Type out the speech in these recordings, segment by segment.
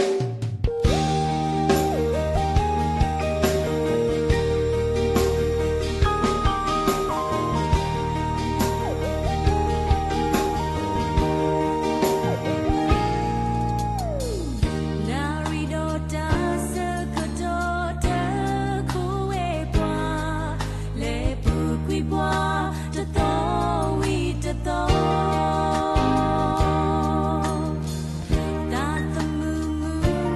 နၣ်ရံၣ်ဒီးတၢ်ဆၢကတီၢ်တခီဝဲပှၤ, လဲၤပူၤကွံာ်ပှၤတသီဝံၤတသီ, တၢ်သမုာ်မုာ်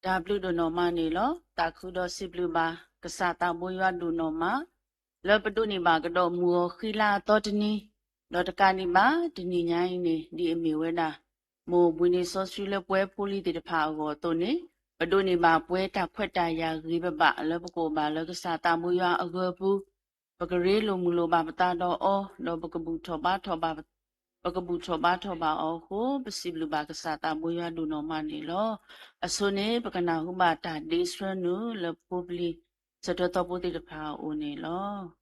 တၢ်ဘျုးဒိၣ်နီၢ်မးန့ၣ်လီၤ. သးခုဒီးစံးဘျုးဘၣ်ကစၢ်သးဘိယွၤဒိၣ်နီၢ်မး လၢပဒိးန့ၢ်ဘၣ်ကဒီးမုၢ်ဂီၤဃံလၤအသီတနံၤ, ဒီးတကးဒံးဘၣ် တနံၤညါအံၤန့ၣ် ဒ်အမ့ၢ်ဝဲဒၣ် မိၢ်ဘှံးနံၤစီဆှံလၢပှဲၤဖိလံၤသ့ၣ်တဖၣ်အဂီၢ်အသိးန့ၣ်, ပဒိးန့ၢ်ဘၣ်ပှဲၤတၢ်ခွဲးတၢ်ယာ်ဂ့ၤဘၣ်ဘၣ် လၢပကအိၣ်ဘၣ်လၢကစၢ်သးဘိယွၤအဂၢၤအပူၤ, ပကရ့လိာ်မုာ်လိာ်ဘၣ်ပသးဒီးအီၤ, ဒီးပကဘူၣ်ထီၣ်ဘါထီၣ်ဘၣ်, ပကဘူၣ်ထီၣ်ဘါထီၣ်ဘၣ်အီၤအဃိ, ပစံးဘျုးဘၣ်ကစၢ်သးဘိယွၤဒိၣ်နီၢ်မးန့ၣ်လီၤ. အဆိန့ၣ် ပကနၢ်ဟူဘၣ်တၢ်ဒ့ဆှၢနုာ်လၢဖိပလံၤ ဆၢထၢၣ်သီဖိသ့ၣ်တဖၣ်အအိၣ်န့ၣ်လီၤ.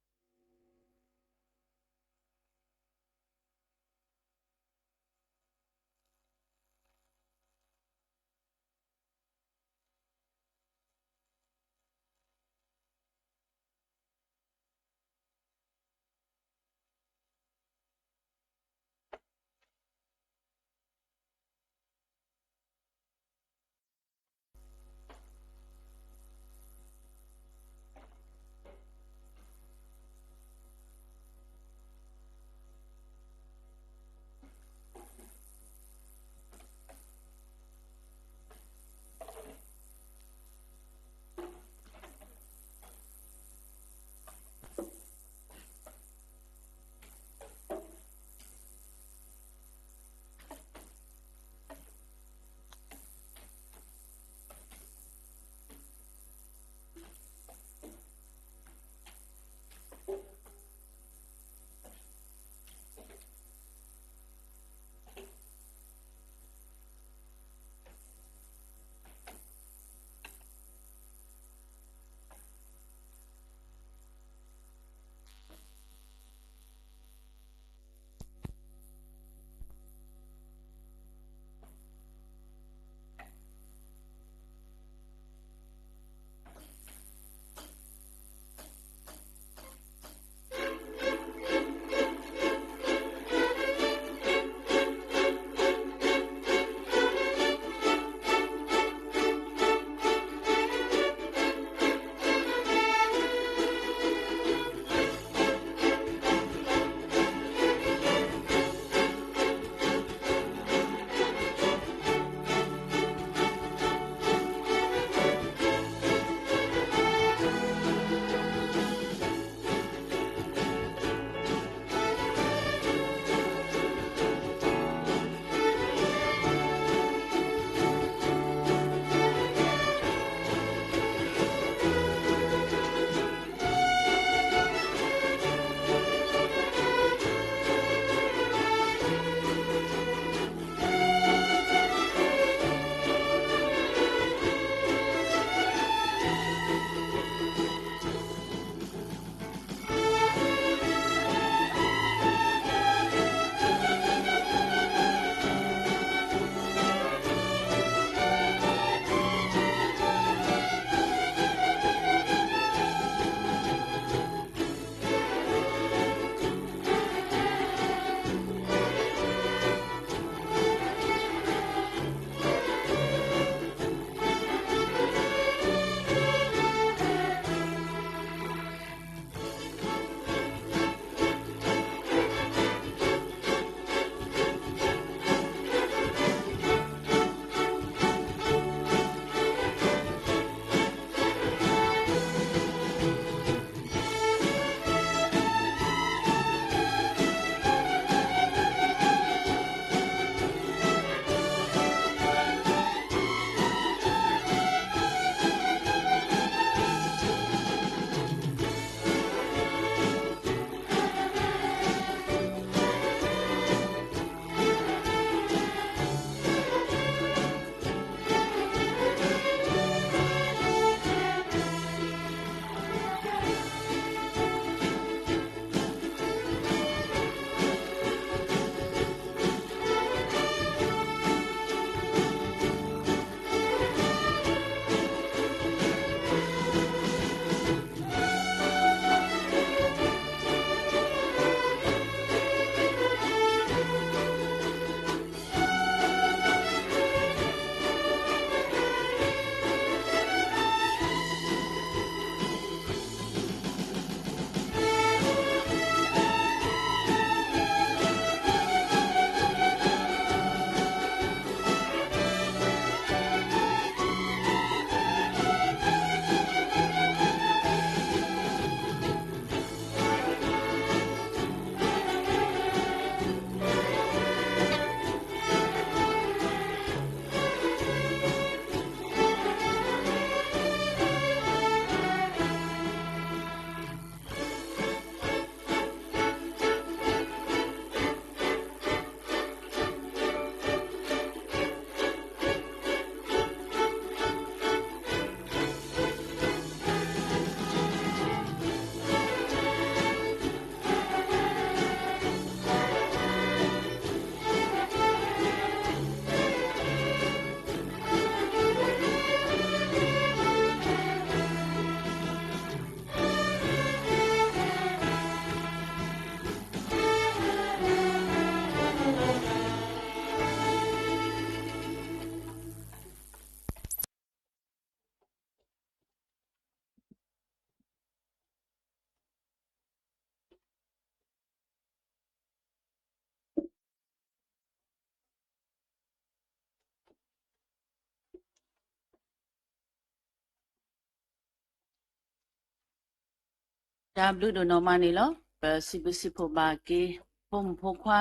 တၢ်ဘျုးဒိၣ်နီၢ်မးန့ၣ်လီၤ. ပစံးဘျုးစံးဖှိၣ်ဘၣ်က့ၤ ဖိမုၣ်ဖိခွါ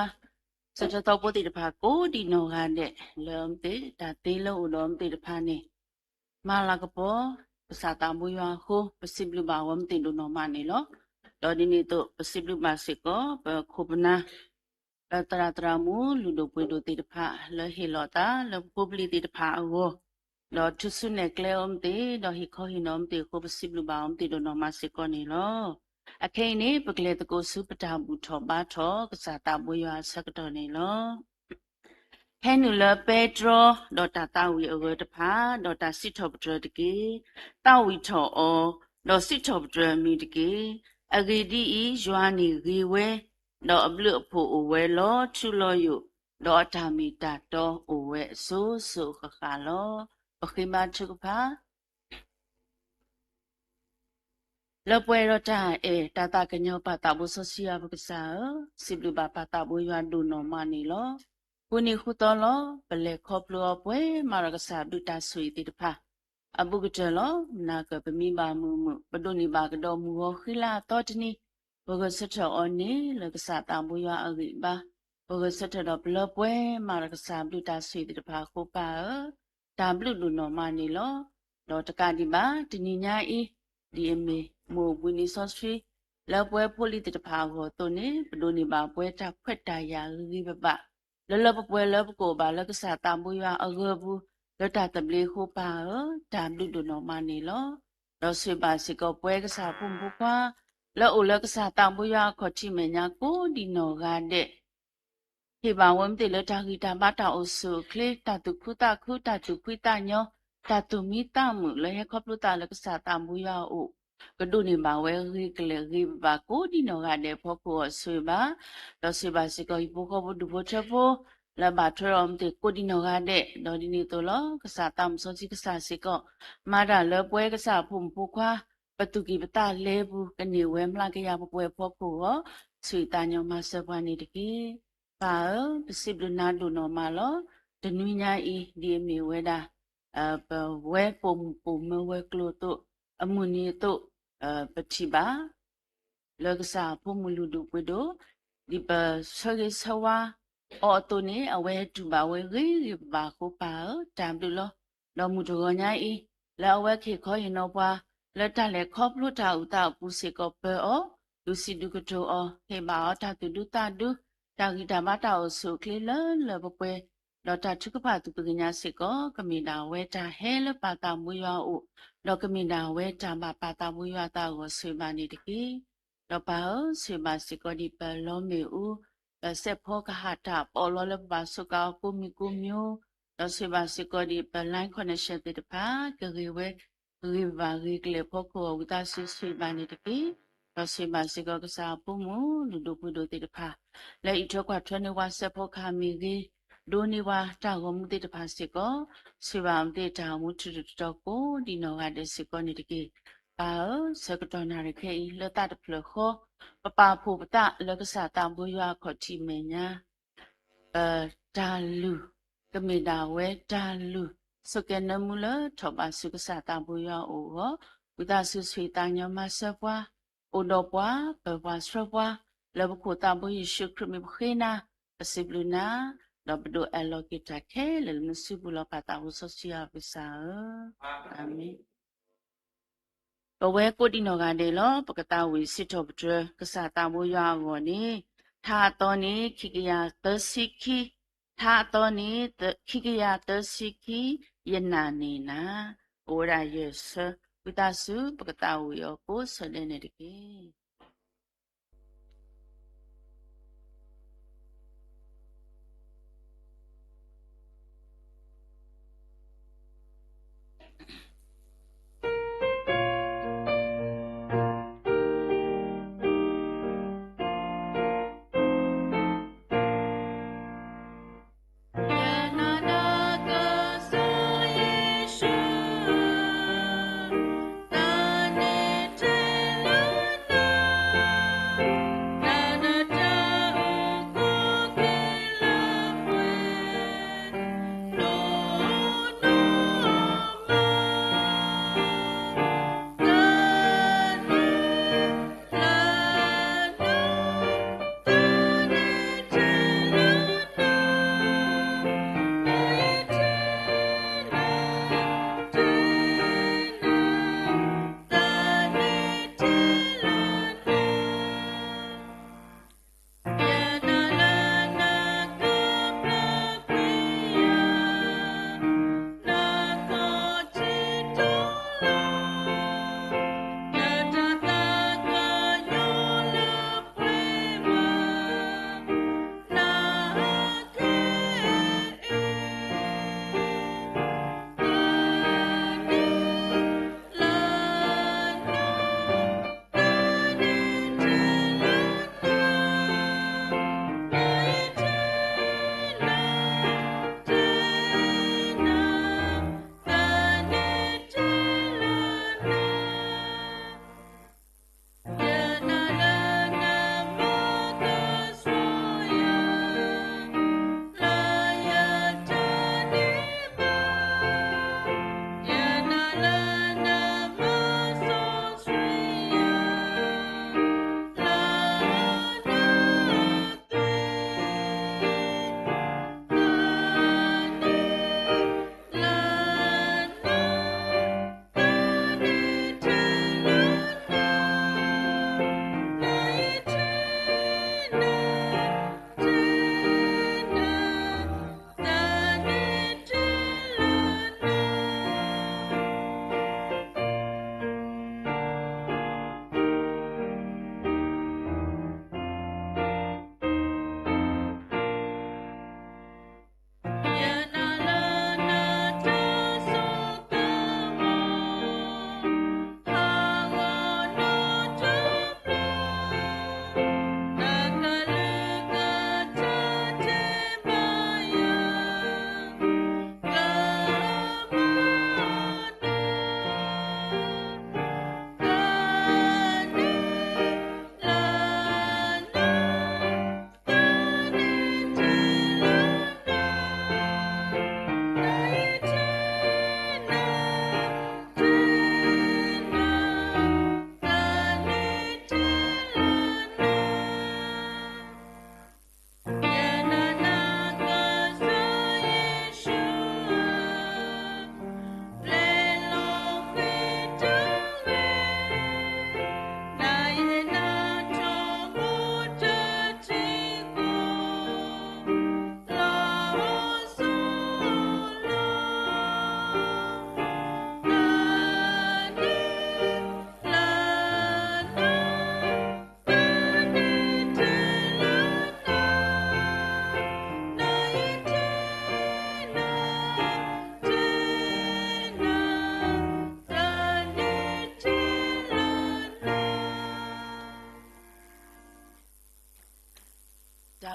ဆၢထၢၣ်သီဖိသ့ၣ်တဖၣ် ကိးဒံးနီၢ်ဂၤဒဲး လၢအဝဲသ့ၣ် တၢ်သ့လၢအအိၣ်ဒီးအဝဲသ့ၣ်တဖၣ်န့ၣ် မၤလၤကပီၤ ကစၢ်သးဘိယွၤအဃိ ပစံးဘျုးဘၣ်အဝဲသ့ၣ်ဒိၣ်နီၢ်မးန့ၣ်လီၤ. ဒီးဒ်န့ၣ်အသိး ပစံးဘျုးဘၣ်စ့ၢ်ကီး ပခိၣ်ပနၢ် လၢသရၣ်သရၣ်မုၣ် လုၢ်ဒိၣ်ပှ့ၤဒိၣ်သ့ၣ်တဖၣ် လၢဟ့ၣ်လီၤသးလၢပဖိပလံၤသ့ၣ်တဖၣ်အဂီၢ်, ဒီးထုးစုနဲၣ်ကျဲအဝဲသ့ၣ် ဒီးဟ့ၣ်ခီဟ့ၣ်နီၤအဝဲသ့ၣ်အဃိ ပစံးဘျုးဘၣ်အဝဲသ့ၣ်ဒိၣ်နီၢ်မးစ့ၢ်ကီးန့ၣ်လီၤ. အခဲအံၤန့ၣ် ပကလဲၤသကိးဆူပတၢ်ဘူၣ်ထီၣ်ဘါထီၣ် ကစၢ်သးဘိယွၤအဆၢကတီၢ်န့ၣ်လီၤ. ဟဲနုာ်လၢပဲတြီ ဒီးတၢ်သးဝံၣ်အဂၢၢ်တဖၣ်, ဒီးတၢ်စံးထီၣ်ပတြၢၤတက့ၢ်. သးဝံၣ်ထီၣ်အီၤ, ဒီးစံးထီၣ်ပတြၢၤအမံၤတက့ၢ်. အဂ့ၢ်ဒ်အံၤ, ယွၤန့ၣ်ဂ့ၤဝဲ, ဒီးအဘျုးအဖှိၣ်အိၣ်ဝဲလီၤ. ထူလီၤယိာ်, ဒီးအတၢ်မ့ၢ်တၢ်တီအိၣ်ဝဲအစိၤစိၤဃၣ်ဃၣ်လီၤ. ပဃ့ဘါထုကဖၣ် လၢပှဲၤဒီးတၢ်အဲၣ်တၢ်သးကညီၤ ပၢ်သးဘိစီဆှံယွၤပကစၢ်ဧၢ, စံးဘျုးဘၣ်ပၢ်သးဘိယွၤဒိၣ်နီၢ်မးန့ၣ်လီၤ. ဃုနံၤဃုသီလီၤ. ပလဲၤခီဖျိအီၤပှဲၤမးဒီးကစၢ်ဘျုးတၢ်ဆိၣ်ဂ့ၤသ့ၣ်တဖၣ် အဘူးကတၢၢ်လီၤ. မုၢ်နၤကၢၢ်ပမံဘၣ်မုာ်မုာ်, ပဒိးန့ၢ်ဘၣ်ကဒီးမုၢ်ဂီၤဃံလၤအသီတနံၤ, ပဂဲၤဆၢထၢၣ်အီၤန့ၣ် လၢကစၢ်သးဘိယွၤအဂံၢ်အဘါ, ပဂဲၤဆၢထၢၣ်ဒီးပလၢပှဲၤမးဒီးကစၢ်ဘျုးတၢ်ဆိၣ်ဂ့ၤသ့ၣ်တဖၣ်အဃိ ပၢ်ဧၢ, တၢ်ဘျုးဒိၣ်နီၢ်မးန့ၣ်လီၤ. ဒီးတကးဒံးဘၣ် တနံၤညါအံၤ ဒ်အမ့ၢ် မိၢ်ဘှံးနံၤစီဆှံ လၢပဝဲဖိလံၤသ့ၣ်တဖၣ်အဂီၢ်အသိးန့ၣ် ပဒိးန့ၢ်ဘၣ်ပှဲၤတၢ်ခွဲးတၢ်ယာ်ဂ့ၤဂ့ၤဘၣ်ဘၣ် လၢလၢပှဲၤပှဲၤလၢပကအိၣ်ဘၣ်လၢကစၢ်သးဘိယွၤအဂၢၤပူၤ လၢတၢ်သဘျ့အဃိ ပၢ်ဧၢ, တၢ်ဘျုးဒိၣ်နီၢ်မးန့ၣ်လီၤ. ဒီးဆိၣ်ဂ့ၤဘၣ်စ့ၢ်ကီးပဝဲကစၢ်အဖိမုၣ်ဖိခွါ လၢအအိၣ်လၢကစၢ်သးဘိယွၤအခီၣ်ထံးမဲာ်ညါကိးဒံးနီၢ်ဂၤဒဲး ဟ့ၣ်ဘၣ်ဝဲမ့ၢ်သ့ၣ်လၢတၢ်ဂံၢ်တၢ်ဘါတၢ်အိၣ်ဆူၣ်အိၣ်ချ့ တၢ်သူၣ်ခုသးခု တၢ်သူၣ်ဖှံသးညီ တၢ်သူၣ်မံသးမုာ်လၢဟဲခီဖျိသးလၢကစၢ်သးဘိယွၤအအိၣ် ကဒိးန့ၢ်ဘၣ်ဝဲဂ့ၤကလဲာ်ဂ့ၤဘၣ်ဘၣ်ကိးဒံးနီၢ်ဂၤဒဲးအဖီခိၣ်အဂီၢ်ဆိၣ်ဂ့ၤဘၣ်, ဒီးဆိၣ်ဂ့ၤဘၣ်စ့ၢ်ကီးဟံၣ်ဖိဃီဖိဒူၣ်ဖိထၢဖိ လၢအဘၣ်ထွဲဒီးမ့ၢ်သ့ၣ်ကိးဒံးနီၢ်ဂၤဒဲး ဒီးဒ်န့ၣ်အသိးလီၤ. ကစၢ်သးမုၣ်စီဆှံကစၢ်စ့ၢ်ကီး မၤတၢ်လၢပဝဲကစၢ်အဖိမုၣ်ဖိခွါ ပသူၣ်ကံၢ်ပသးလဲပူၤ ကန့ၢ်ဝဲမျးကယၤပှဲၤပှဲၤအဖီခိၣ်အဂီၢ် ဆိၣ်ဂ့ၤသးညီမၤစၢၤပှၤန့ၣ်တက့ၢ်. ပၢ်ဧၢ, ပစံးဘျုးနၤဒိၣ်နီၢ်မးလီၤ. တနွံညါအံၤ ဒ်အမ့ၢ်ဝဲဒၣ် ပဝဲပိာ်မုၣ်ပိာ်မၢၤဝဲၤကျိၤအသိး အမုၢ်နံၤအသိး ပထံၣ်ဘၣ် လၢကစၢ်အဖိမုၣ်လုၢ်ဒိၣ်ပှ့ၤဒိၣ် ဒ်ပဆၢဂ့ၤဆၢဝါအီၤအသိးန့ၣ် အဝဲဟဲတူၢ်ဘၣ်ဝဲဂ့ၤဂ့ၤဘၣ်ဘၣ်အဃိ ပၢ်ဧၢ, တၢ်ဘျုးလီၤ. ဒီးမုၢ်တဂီၤညါအံၤ လၢအဝဲကဟ့ၣ်ခီဟ့ၣ်နီၤပှၤ လၢတၢ်လဲၤခီဖျိတၢ်အုၣ်သးအပူၤစ့ၢ်ကီး ပၢၤအီၤ ဒုးစံးဒုးကတိၤအီၤ ဟ့ၣ်ဘၣ်အီၤတၢ်သူၣ်ဒူသးဒူ တၢ်ဂံၢ်တၢ်ဘါတၢ်အိၣ်ဆူၣ်အိၣ်ချ့လၢလၢပှဲၤပှဲၤ ဒီးတၢ်ထုကဖၣ်သူၣ်ဖှံသးညီစ့ၢ်ကီး ကမ့ၢ်ဒၣ်ဝဲတၢ်ဟဲလၢပၢ်သးဘိယွၤအအိၣ် ဒီးကမ့ၢ်ဒၣ်ဝဲတၢ်ဘၣ်ပၢ်သးဘိယွၤအသးအဂီၢ်ဆိၣ်ဂ့ၤဘၣ်န့ၣ်တက့ၢ်. ဒီးပၢ်ဧၢ, ဆိၣ်ဂ့ၤဘၣ်စ့ၢ်ကီးဒ်ပလီၤမ့ၣ်အူ ပစဲးဖီကဟၣ်တၢ်ပီးလီလၢပဘၣ်စူးကါအီၤကိးမံၤကိးမံၤ, ဒီးဆိၣ်ဂ့ၤဘၣ်စ့ၢ်ကီးဒ်ပ line connection သ့ၣ်တဖၣ် ကဂ့ၤဝဲ ဂ့ၤဘၣ်ဂ့ၤကလဲာ်ဖီခိၣ်အဂီၢ် ဝံသးစူၤဆိၣ်ဂ့ၤဘၣ်န့ၣ်တက့ၢ်. ဒီးဆိၣ်ဂ့ၤဘၣ်စ့ၢ်ကီးကစၢ်အဖိမုၣ်လုၢ်ဒိၣ်ပှ့ၤဒိၣ်သ့ၣ်တဖၣ် လၢအံးထွဲကွၢ်ထွဲန့ၢ်ပှၤစဲးဖီကဟၣ်မ့ၢ်ဂ့ၤ, ဒိးန့ၢ်ပှၤတၢ်ဂီၤမူသ့ၣ်တဖၣ်စ့ၢ်ကီး, ဆိၣ်ဂ့ၤဘၣ်အဝဲသ့ၣ်တၢ်အိၣ်မူထူးထူးတီၤတီၤကိးဒံးနီၢ်ဂၤဒဲးစ့ၢ်ကီးန့ၣ်တက့ၢ်. ပၢ်ဧၢ, ဆၢကတီၢ်နၣ်ရံၣ်ခဲအံၤ လၢသးတဖျၢၣ်ဃီ, ပပာ်ဖှိၣ်ပသးလၢကစၢ်သးဘိယွၤအခီၣ်ထံးမဲာ်ညါ ပတၢ်လုၢ် ကမ့ၢ်ဒၣ်ဝဲတၢ်လုၢ် ဆိးကဲနၢမူလၢထီၣ်ဘးဆူကစၢ်သးဘိယွၤအအိၣ်အဂီၢ်, ဝံသးစူၤဆိၣ်ဂ့ၤသးညီမၤစၢၤပှၤ, အိၣ်ဒီးပှၤ, ပၢၤပှၤဆှၢပှၤ, လၢပခိၣ်သးဘိယ့ၣ်ၡူးခရံာ်မံၤပဃ့နၤ, ပစံးဘျုးနၤ, ဒီးပဒိးအဲၣ်လီၤက့ၤတၢ်ခဲလၢာ်လၢနစုပူၤလီၤ ပၢ်သးဘိစီဆှံယွၤပကစၢ်ဧၢ, အၤမ့ၣ်. ပဝဲကိးဒံးနီၢ်ဂၤဒဲးလီၤ ပကသးဝံၣ်စံးထီၣ်ပတြၢၤ ကစၢ်သးဘိယွၤအဂီၢ်န့ၣ်, ထါအသီန့ၣ် ခံကယၤသၢဆံခံ, ထါအသီန့ၣ် ခံကယၤသၢဆံခံ, ယနာ်န့ၢ်နၤ, အိၣ်ဝဲဒၣ်ယဲၢ်ဆၢ, ဝံသးစူၤ ပကသးဝံၣ်အီၤကိးဆၢဒဲးန့ၣ်တက့ၢ်.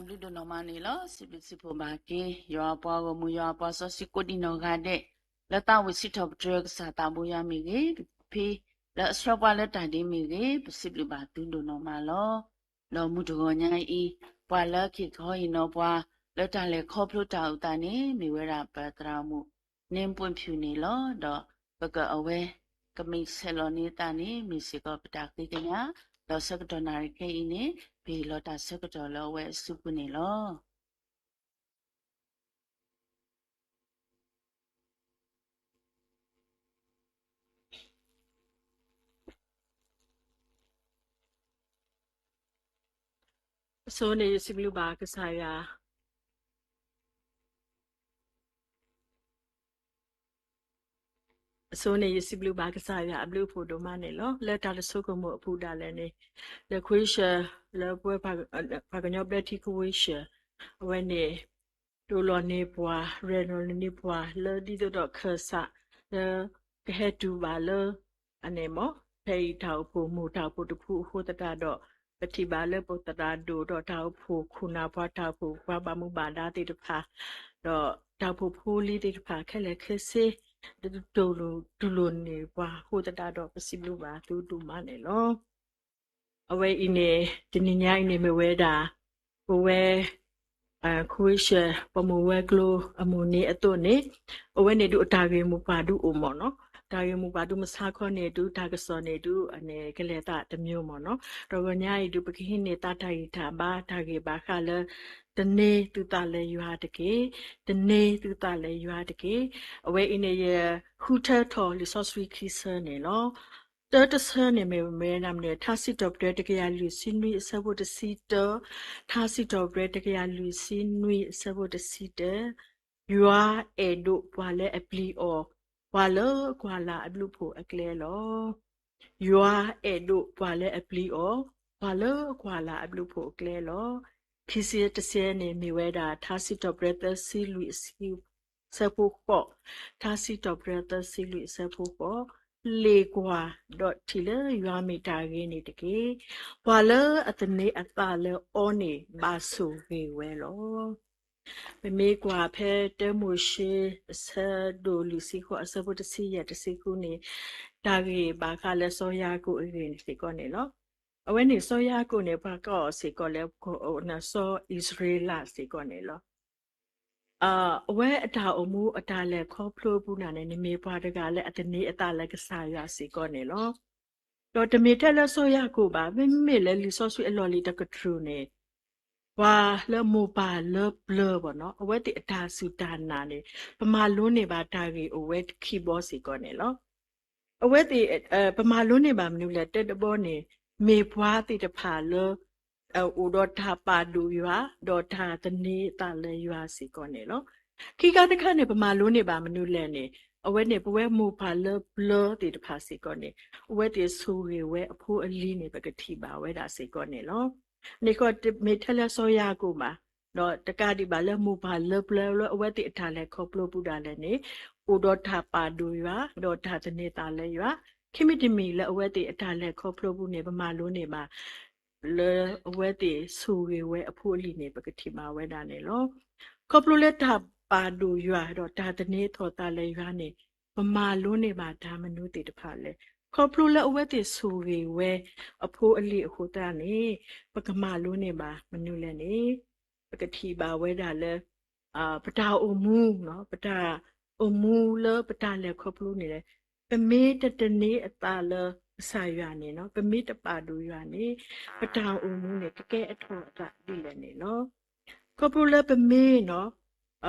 ဒုးဒိၣ်နီၢ်မးန့ၣ်လီၤ. စံးဘျုးစံးဖှိၣ်ဘၣ်က့ၤ ယွၤအပှၤဂီၢ်မုၢ် ယွၤအပှၤစီဆှံကိးဒံနီၢ်ဂၤဒဲး လၢသးဝံၣ်စံးထီၣ်ပတြၢၤကစၢ်သးဘိယွၤမ့ၢ်ဂ့ၤ, ပဖံလၢအဆှၢပှၤလၢတၢ်ဒ့မ့ၢ်ဂ့ၤ, ပစံးဘျုးဘၣ်သုဒိၣ်နီၢ်မးလီၤ. ဒီးမုၢ်တဂီၤညါအံၤ ပှၤလၢကဟ့ၣ်ခီဟ့ၣ်နီၤပှၤ လၢတၢ်လဲၤခီဖျိတၢ်အိၣ်သးန့ၣ် မ့ၢ်ဝဲဒၣ်ပသရၣ်မုၣ် န့ၣ်ပှ့ၤဖၠူၣ်န့ၣ်လီၤ. ဒီးပကအဝဲ ကမ့ၢ်ဆဲးလီၤန့ၢ်သးန့ၣ် မ့ၢ်စ့ၢ်ကီးပတၢ်ဃ့ကညး, ဒီးဆၢကတီၢ်နၣ်ရံၣ်ခဲအံၤန့ၣ် ပဟ့ၣ်လီၤတၢ်ဆၢကတီၢ်လၢအဝဲအစုပူၤန့ၣ်လီၤ. အဆိန့ၣ်ယစံးဘျုးဘၣ်ကစၢ်ယွၤ အဆိန့ၣ်ယစံးဘျုးဘၣ်ကစၢ်ယွၤအဘျုးအဖှိၣ်ဒိၣ်မးန့ၣ်လီၤ. လၢတၢ်တဆိကမိၣ်အပူၤဒၣ်လဲာ်န့ၣ် လၢခွ့ရှၢၣ် လၢပှၤကညီဘျၢထံခွ့ရှၢၣ် အဝဲန့ၣ် ဒိးလီၤန့ၢ်ပှၤ ရဲၣ်နီၤန့ၢ်ပှၤ လၢဒ်သိးဒီးခၢၣ်စး လၢကဟဲတုၤဘၣ်လၢ အန့ၣ်မ့ၢ် ဖဲအံၤတၢ်အိၣ်ဖှိၣ်မိၢ်တၢ်အိၣ်ဖှိၣ်တဖုအဃိသတးဒီး ပထံၣ်ဘၣ်လၢပသရၣ်ဒိၣ်ဒီးတၢ်အိၣ်ဖှိၣ်ခိၣ်နၢ်ပှၤတၢ်အိၣ်ဖှိၣ်ပှၤဘၣ်မူဘၣ်ဒါသ့ၣ်တဖၣ် ဒီးတၢ်အိၣ်ဖှိၣ်ဖိလံၤသ့ၣ်တဖၣ် ခဲလၢာ်ခဲဆ့ တူၢ်လိာ်တူၢ်လိာ်န့ၢ်ပှၤအဃိသတးဒီး ပစံးဘျုးဘၣ်သုဒိၣ်မးန့ၣ်လီၤ. အဝဲအံၤန့ၣ် တနံၤညါအံၤန့ၣ်မ့ၢ်ဝဲဒၣ် ပဝဲ ခွ့ရှၢၣ် ပမိၢ်ဝဲၤကျိၤအမုၢ်နံၤအသိးန့ၣ် အဝဲန့ၣ်ဒုးအတၢ်ဂ့ၢ်မိၢ်ပှၢ်ဒုးအိၣ်မ့ၢ်နီၤ, တၢ်ဂ့ၢ်မိၢ်ပှၢ်ဒုးမုၢ်ဆါခီန့ၣ်ဒုး တၢ်ကစီၣ်န့ၣ်ဒုး အန့ၣ်ကလဲၤသးတမံၤမ့ၢ်နီၤ, ဒီးဂီၤညါအံၤဒုး ပကဟံးန့ၢ်သးတၢ်ဂံၢ်တၢ်ဘါ တၢ်ဂ့ၢ်ဘၣ်ဃးလၢ သန့ၤသုသးလၢယွၤတက့ၢ်, သန့ၤသုသးလၢယွၤတက့ၢ်. အဝဲအံၤန့ၣ် ယဃုထၢထီၣ်လံာ်စီဆှံခံဆၢန့ၣ်လီၤ. တၢတဆၢန့ၣ်မ့ၢ်ဝဲဒၣ်မနုၤ, ထါစံးထီၣ်ပတြၢၤတကယၤလွံၢ်ဆံနွံအဆၢဖိတဆံတၢ, ထါစံးထီၣ်ပတြၢၤတကယၤလွံၢ်ဆံနွံအဆၢဖိတဆံတၢ, ယွၤအဲၣ်ဒိးပှၤလၢအပျံၤအီၤ, ပှၤလၢကွၢ်လၢ်အဘျုးအဖှိၣ်အကျဲလီၤ. ယွၤအဲၣ်ဒိးပှၤလၢအပျံၤအီၤ, ပှၤလၢကွၢ်လၢ်အဘျုးအဖှိၣ်အကျဲလီၤ. ခံဆံတဆၢန့ၣ်မ့ၢ်ဝဲဒၣ် ထါစံးထီၣ်ပတြၢၤသၢဆံလွံၢ်အဆၢဖိဃိး, ထါစံးထီၣ်ပတြၢၤသၢဆံလွံၢ်အဆၢဖိဃိး, လ့ၣ်ကွၢ်ဒီးထံၣ်လၢယွၤမ့ၢ်တၢ်ဂ့ၤန့ၣ်တက့ၢ်. ပှၤလၢအသန့ၤအသးလၢအီၤန့ၣ် ဘၣ်ဆိၣ်ဂ့ၤဝဲလီၤ. ပမ့ၢ်ကွၢ်ဖဲတၢမိၤၡ့ အဆၢဒိၣ်လွံၢ်ဆံဃိး အဆၢဖိတဆံယဲၢ်တဆံဃုန့ၣ် တၢ်ဂ့ၢ်ဘၣ်ဃးလၢစီၤယၤကိာ်အဂ့ၢ်န့ၣ်စ့ၢ်ကီးန့ၣ်လီၤ. အဝဲန့ၣ်စီၤယၤကိာ်န့ၣ် ပှၤကိးအီၤစ့ၢ်ကီးလၢ စီၤအံၣ်စရ့လးစ့ၢ်ကီးန့ၣ်လီၤ. အဝဲအတၢ်အိၣ်မူအတၢ်လဲၤခီဖျိအပူၤန့ၣ်န့ၣ် မ့ၢ်ပှၤတဂၤလၢအသန့ၤအသးလၢကစၢ်ယွၤစ့ၢ်ကီးန့ၣ်လီၤ. ဒီးတမ့ၢ်ထဲလၢစီၤယၤကိာ်ဘၣ်, မ့မ့ၢ်လၢလံာ်စီဆှံအလီၢ်လံၤတကတြူၢ်န့ၣ် ပှၤလၢမိၢ်ပၢ်လၢပျၢၤဘၣ်နီၤ, အဝဲသ့ၣ်အတၢ်စူၢ်တၢ်နာ်န့ၣ် ပမၤလိန့ၢ်ဘၣ်တၢ်ဂ့ၢ်အိၣ်ဝဲခံဘီစ့ၢ်ကီးန့ၣ်လီၤ. အဝဲသ့ၣ် ပမၤလိန့ၢ်ဘၣ်မနုၤလဲၣ်, တၢတဘီန့ၣ် မ့ၢ်ပှၤသ့ၣ်တဖၣ်လၢ အိၣ်ဒီးတၢ်ပာ်ဒိၣ်ယွၤ ဒီးတၢ်သန့ၤအသးလၢယွၤစ့ၢ်ကီးန့ၣ်လီၤ. ခံခါတခါန့ၣ် ပမၤလိန့ၢ်ဘၣ်မနုၤလဲၣ်န့ၣ်, အဝဲန့ၣ် ပဝဲမိၢ်ပၢ်လၢပျၢၤသ့ၣ်တဖၣ်စ့ၢ်ကီးန့ၣ် အဝဲသ့ၣ်ဆိၣ်ဂ့ၤဝဲအဖိအလံၤန့ၣ် ပကထံၣ်ဘၣ်ဝဲဒၣ်စ့ၢ်ကီးန့ၣ်လီၤ. န့ၣ်ဃီတမ့ၢ်ထဲလၢစီၤယၤကိာ်ဘၣ်, ဒီးတကးဒံးဘၣ်လၢမိၢ်ပၢ်လၢပျၢၤလၢအဝဲသ့ၣ်အတၢ်လဲၤခီဖျိပူၤဒၣ်လဲာ်န့ၣ် အိၣ်ဒီးတၢ်ပာ်ဒိၣ်ယွၤ ဒီးတၢ်သန့ၤသးလၢယွၤ, ခံမံၤတမံၤလၢအဝဲသ့ၣ်အတၢ်လဲၤခီဖျိပူၤန့ၣ် ပမၤလိန့ၢ်ဘၣ် လၢအဝဲသ့ၣ်ဆိၣ်ဂ့ၤဝဲအဖိအလံၤန့ၣ် ပကထံၣ်ဘၣ်ဝဲဒၣ်န့ၣ်လီၤ. ခီဖျိလၢတၢ်ပာ်ဒိၣ်ယွၤဒီးတၢ်သန့ၤထီၣ်သးလၢယွၤန့ၣ် ပမၤလိန့ၢ်ဘၣ်တၢ်မနုၤသ့ၣ်တဖၣ်လဲၣ်. ခီဖျိလၢအဝဲသ့ၣ်ဆိၣ်ဂ့ၤဝဲအဖိအလံၤအဃိသတးန့ၣ် ပကမၤလိန့ၢ်ဘၣ်မနုၤလဲၣ်န့ၣ် ပကထံၣ်ဘၣ်ဝဲဒၣ်လၢ ပတၢ်အိၣ်မူ, ပတၢ်အိၣ်မူလၢပတၢ်လဲၤခီဖျိန့ၣ်လဲၣ်, ပမ့ၢ်တသန့ၤအသးလၢကစၢ်ယွၤန့ၣ်, ပမ့ၢ်တပာ်ဒိၣ်ယွၤန့ၣ် ပတၢ်အိၣ်မူန့ၣ် ကကဲအထီၣ်အသးဒ်လဲၣ်န့ၣ်လီၤ. ခီဖျိလၢပမ့ၢ်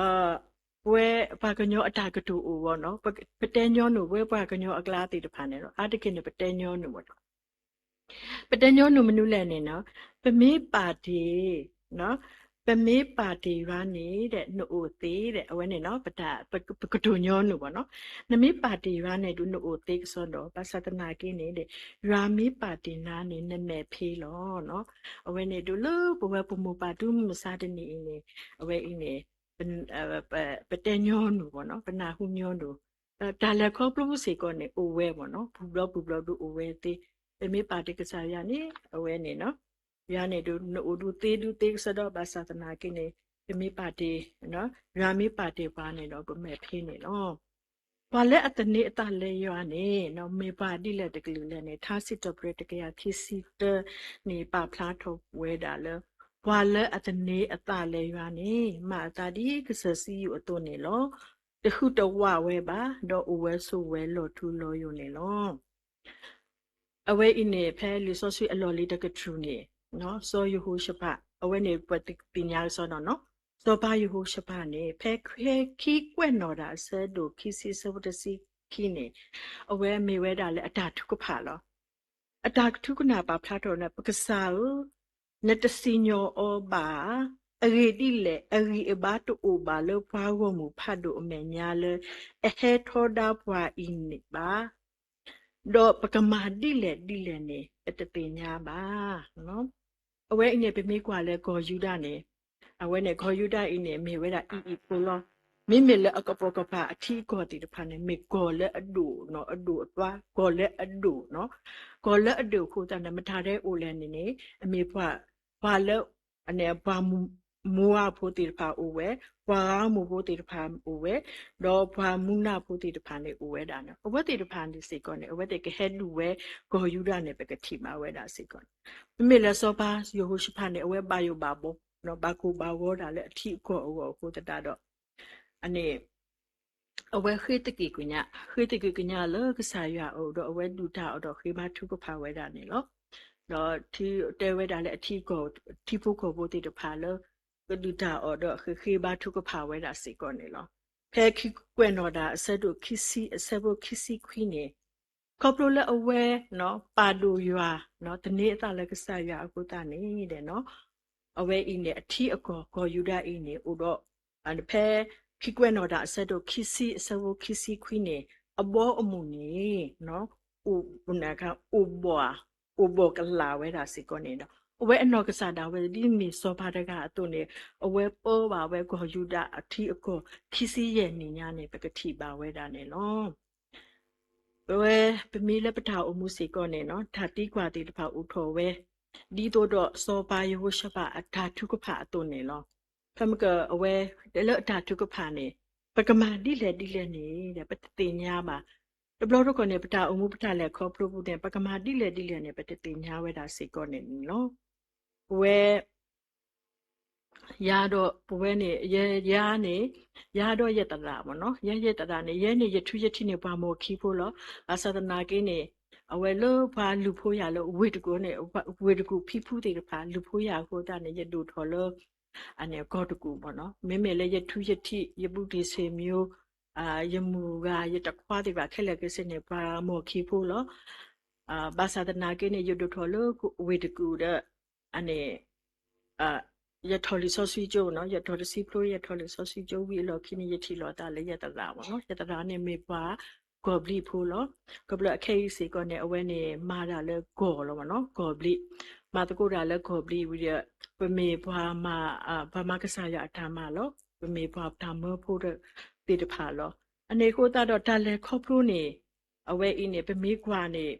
ပဝဲပှၤကညီအတၢ်ကတိၤအိၣ်ဘၣ်နီၤ, ပတဲညီနုၢ်ဝဲပှၤကညီအကျါသ့ၣ်တဖၣ်န့ၣ်လီၤ. အါတက့ၢ်န့ၣ် ပတဲညီနုၢ်ဝဲ ပတဲညီနုၢ်မနုၤလဲၣ်န့ၣ်နီၤ, ပမ့ၢ်ပာ်တ့ၢ်, ပမ့ၢ်ပာ်တ့ၢ်ယွၤန့ၣ်ဒီး နအိၣ်သ့ဒီး အဝဲန့ၣ်နီၤ, ပကတိၤညီနုၢ်ဘၣ်နီၤ, နမ့ၢ်ပာ်တ့ၢ်ယွၤန့ၣ်ဒီး နအိၣ်သ့ကစီဒီ, ဘၣ်ဆၣ်သနာ်က့န့ၣ်ဒီး ယွၤမ့ၢ်ပာ်တ့ၢ်နၤန့ၣ် နမဲာ်ဖ့လီၤ. အဝဲန့ၣ်ဒုးလၢပဝဲပမိၢ်ပၢ်တုၤမုၢ်မဆါတနံၤအံၤန့ၣ် အဝဲအံၤန့ၣ် ပတဲညီနုၢ်ဘၣ်နီၤ, ပနၢ်ဟူညီနုၢ်, တၢ်လဲၤခီဖျိစ့ၢ်ကီးန့ၣ် အိၣ်ဝဲဘၣ်နီၤ, ပူၤဘျီပူၤဘျီဒုးအိၣ်ဝဲသ့, ပမ့ၢ်ပာ်တ့ၢ်ကစၢ်ယွၤန့ၣ် အဝဲန့ၣ်နီၤ ယၤန့ၣ်ဒုး နအိၣ်ဒုးသ့ဒုးသ့ကစီဒီ ဘၣ်ဆၣ်သနာ်က့န့ၣ် ပမ့ၢ်ပာ်တ့ၢ်, ယွၤမ့ၢ်ပာ်တ့ၢ်ပှၤန့ၣ်ဒီး ပမဲာ်ဖ့န့ၣ်လီၤ. ပှၤလၢအသန့ၤအသးလၢယွၤန့ၣ် မ့ၢ်ပှၤဒ်လဲၣ်တကလုာ်လဲၣ်န့ၣ် ထါစံးထီၣ်ပတြၢၤတကယၤခံဆံတၢန့ၣ် ပာ်ဖျါထီၣ်ဝဲဒၣ်လၢ ပှၤလၢအသန့ၤအသးလၢယွၤန့ၣ် မၤအသးဒ်ကစၢၢ်စံယိၣ်အသိးန့ၣ်လီၤ. တဟူးတဝးဝဲဘၣ်, ဒီးအိၣ်ဝဲဆိးဝဲလီၤထူလီၤယိာ်န့ၣ်လီၤ. အဝဲအံၤန့ၣ် ဖဲလံာ်စီဆှံအလီၢ်လံၤတကတြူၢ်န့ၣ်, စီၤယဟိၤၡဖး, အဝဲန့ၣ်ပသ့ၣ်ညါကစီဒီနီၤ, စီၤပၤယဟိၤၡဖးန့ၣ် ဖဲခံကွဲးနီၣ်တၢ်အဆၢဒိၣ်ခံဆံအဆၢဖိတဆံခံန့ၣ်, အဝဲမ့ၢ်ဝဲဒၣ်လၢအတၢ်ထုကဖၣ်လီၤ. အတၢ်ထုကဖၣ်န့ၣ်ပာ်ဖျါထီၣ်န့ၣ် ပကစၢ်ဧၢ, နတစံၣ်ညီၣ်အီၤဘၣ်ဧါ. အဂ့ၢ်ဒ်လဲၣ်, အဂံၢ်အဘါတအိၣ်ဘၣ်လၢပှၤဂီၢ်မုၢ်ဖးဒိၣ်အမဲာ်ညါလၢ အဟဲထီဒါပှၤအံၤန့ၣ်ဘၣ်. ဒီးပကမၤဒ်လဲၣ်ဒ်လဲၣ်န့ၣ် ပတသ့ၣ်ညါဘၣ်. အဝဲအံၤန့ၣ် ပမ့ၢ်ကွၢ်လၢကီၢ်ယူဒၤန့ၣ်, အဝဲန့ၣ် ကီၢ်ယူဒၤအံၤန့ၣ် မ့ၢ်ဝဲဒၣ်အံၤအံၤဖိလီၤ. မ့မ့ၢ်လၢအကပိာ်ကပၤအထံအကီၢ်သ့ၣ်တဖၣ်န့ၣ် မ့ၢ်ကီၢ်လၢအဒိၣ်နီၤ, အဒိၣ်အသွါ, ကီၢ်လၢအဒိၣ်နီၤ. ကီၢ်လၢအဒိၣ်အဃိသတးန့ၣ် မတၤဒဲးအိၣ်လဲၣ်န့ၣ်န့ၣ် အမ့ၢ်ပှၤ, ပှၤလၢ အန့ၣ် ပှၤမိၤအၤဖိသ့ၣ်တဖၣ်အိၣ်ဝဲ, ပှၤအၤမိၣ်ဖိသ့ၣ်တဖၣ်အိၣ်ဝဲ, ဒီးပှၤမူနၤဖိသ့ၣ်တဖၣ်န့ၣ်အိၣ်ဝဲဒၣ်န့ၣ် အဝဲသ့ၣ်တဖၣ်န့ၣ်စ့ၢ်ကီးန့ၣ် အဝဲသ့ၣ်ကဟဲဒုးဝဲကီၢ်ယူဒၤန့ၣ် ပကထံၣ်ဘၣ်ဝဲဒၣ်စ့ၢ်ကီးန့ၣ်. မ့မ့ၢ်လၢစီၤပၤယဟိၤၡဖးန့ၣ် အဝဲဘၣ်ယိၣ်ဘၣ်ဘီ, ဘၣ်ကိၢ်ဘၣ်ဂီၤဒၣ်လၢအထံအကီၢ်အဂီၢ်အဃိသတးဒီး အန့ၣ် အဝဲဃ့သက့ၣ်ကညး, ဃ့သက့ၣ်ကညးလၢကစၢ်ယွၤအအိၣ်ဒီး အဝဲဒုၣ်တၢ်အီၣ်ဒီးဃ့ဘါထုကဖၣ်ဝဲဒၣ်န့ၣ်လီၤ. ဒီးတဲဝဲဒၣ်လၢအထံကီၢ်, ထံဖိကီၢ်ဖိသ့ၣ်တဖၣ်လၢ ကဒုၣ်တၢ်အီၣ်ဒီးဃ့ဘါထုကဖၣ်ဝဲဒၣ်စ့ၢ်ကီးန့ၣ်လီၤ. ဖဲခံကွဲးနီၣ်တၢ်အဆၢဒိၣ်ခံဆံအဆၢဖိခံဆံခွံန့ၣ်, ခီဖျိလၢအဝဲ ပာ်ဒိၣ်ယွၤ, သန့ၤအသးလၢကစၢ်ယွၤအဃိသတးန့ၣ်ဒီး အဝဲအံၤန့ၣ် အထံအကီၢ်ကီၢ်ယူဒၤအံၤန့ၣ် အိၣ်ဒီး ဖဲခံကွဲးနီၣ်တၢ်အဆၢဒိၣ်ခံဆံအဆၢဖိခံဆံခွံန့ၣ် အဘီအမုၢ်န့ၣ် အိၣ်ဘီၣ်, အိၣ်ဘီၣ်ကလာ်ဝဲဒၣ်စ့ၢ်ကီးန့ၣ်ဒီး အဝဲအနီၢ်ကစၢ်ဒၣ်ဝဲဒ်မ့ၢ်စီၤပၤတဂၤအသိးန့ၣ် အဝဲပၢဘၣ်ဝဲကီၢ်ယူဒၤအထံအကီၢ်ခံဆံယဲၢ်နံၣ်ညါန့ၣ် ပကထံၣ်ဘၣ်ဝဲဒၣ်န့ၣ်လီၤ. ပဝဲပမံၤလၢပတၢ်အိၣ်မူစ့ၢ်ကီးန့ၣ် တၢ်သံကွၢ်သ့ၣ်တဖၣ်အိၣ်ထီၣ်ဝဲ ဒ်သိးဒီးစီၤပၤယဟိၤၡဖးအတၢ်ထုကဖၣ်အသိးန့ၣ်လီၤ. ဖဲမ့ၢ်က အဝဲ လၢအတၢ်ထုကဖၣ်န့ၣ် ပကမၤဒ်လဲၣ်ဒ်လဲၣ်န့ၣ် ပတသ့ၣ်ညါဘၣ်. တဘျီတခီၣ်န့ၣ် ပတၢ်အိၣ်မူပတၢ်လဲၤခီဖျိပူၤန့ၣ် ပကမၤဒ်လဲၣ်ဒ်လဲၣ်န့ၣ် ပတသ့ၣ်ညါဝဲဒၣ်စ့ၢ်ကီးန့ၣ်လီၤ. ပဝဲ ယၤဒီးပဝဲန့ၣ် ယ ယၤန့ၣ် ယၤဒီးယသရၣ်မ့ၢ်နီၤ, ယၤယသရၣ်န့ၣ် ယဲန့ၣ် ယထူယထံးန့ၣ် ပှၤမိၢ်ခံဖိလီၤ. ဘၣ်ဆၣ်သနာ်က့န့ၣ် အဝဲလၢပှၤလုၢ်ဖိယၤလၢဝ့ၢ်တကူၣ်န့ၣ် ဝ့ၢ်တကူၣ်ဖံဖုသ့ၣ်တဖၣ် လုၢ်ဖိယၤအဃိသတးန့ၣ် ယဒိၣ်ထီၣ်လၢ အန့ၣ်ကီၢ်တကူၣ်မ့ၢ်နီၤ. မ့မ့ၢ်လၢယထူယထံး ယဘူးတံၢ်ဆ့ၣ်မံၤ ယမုၢ်ဂၤ ယတခွါသ့ၣ်တဖၣ်ခဲလၢာ်ခဲဆ့န့ၣ် ပှၤမိၢ်ခံဖိလီၤ. ဘၣ်ဆၣ်သနာ်က့န့ၣ် ယဒိၣ်ထီၣ်လၢဝ့ၢ်တကူၣ်ဒီး အန့ၣ် ယထီၣ်လံာ်စီဆှံကၠိနီၤ, ယထီၣ်တဆံဖျိ ယထီၣ်လံာ်စီဆှံကၠိဝံၤအလီၢ်ခံန့ၣ် ယထံၣ်လိာ်သးလၢယသရၣ်မ့ၢ်နီၤ. ယသရၣ်န့ၣ်မ့ၢ်ပှၤကီၢ်ဘျံးဖိလီၤ. ခီဖျိအခဲအံၤစ့ၢ်ကီးန့ၣ် အဝဲန့ၣ်မၤတၢ်လၢကီၢ်လီၤမ့ၢ်နီၤ, ကီၢ်ဘျံး, မၤသကိးတၢ်လၢကီၢ်ဘျံးဝံၤဒီး ပမ့ၢ်ပှၤမၤ, ပှၤမၤကစၢ်ယွၤအတၢ်မၤလီၤ. ပမ့ၢ်ပှၤတၢ်မၢဖိသ့ၣ်တဖၣ်လီၤ. အန့ၣ်အဃိသတးဒီးတၢ်လဲၤခီဖျိန့ၣ် အဝဲအံၤန့ၣ် ပမ့ၢ်ကွၢ်န့ၣ်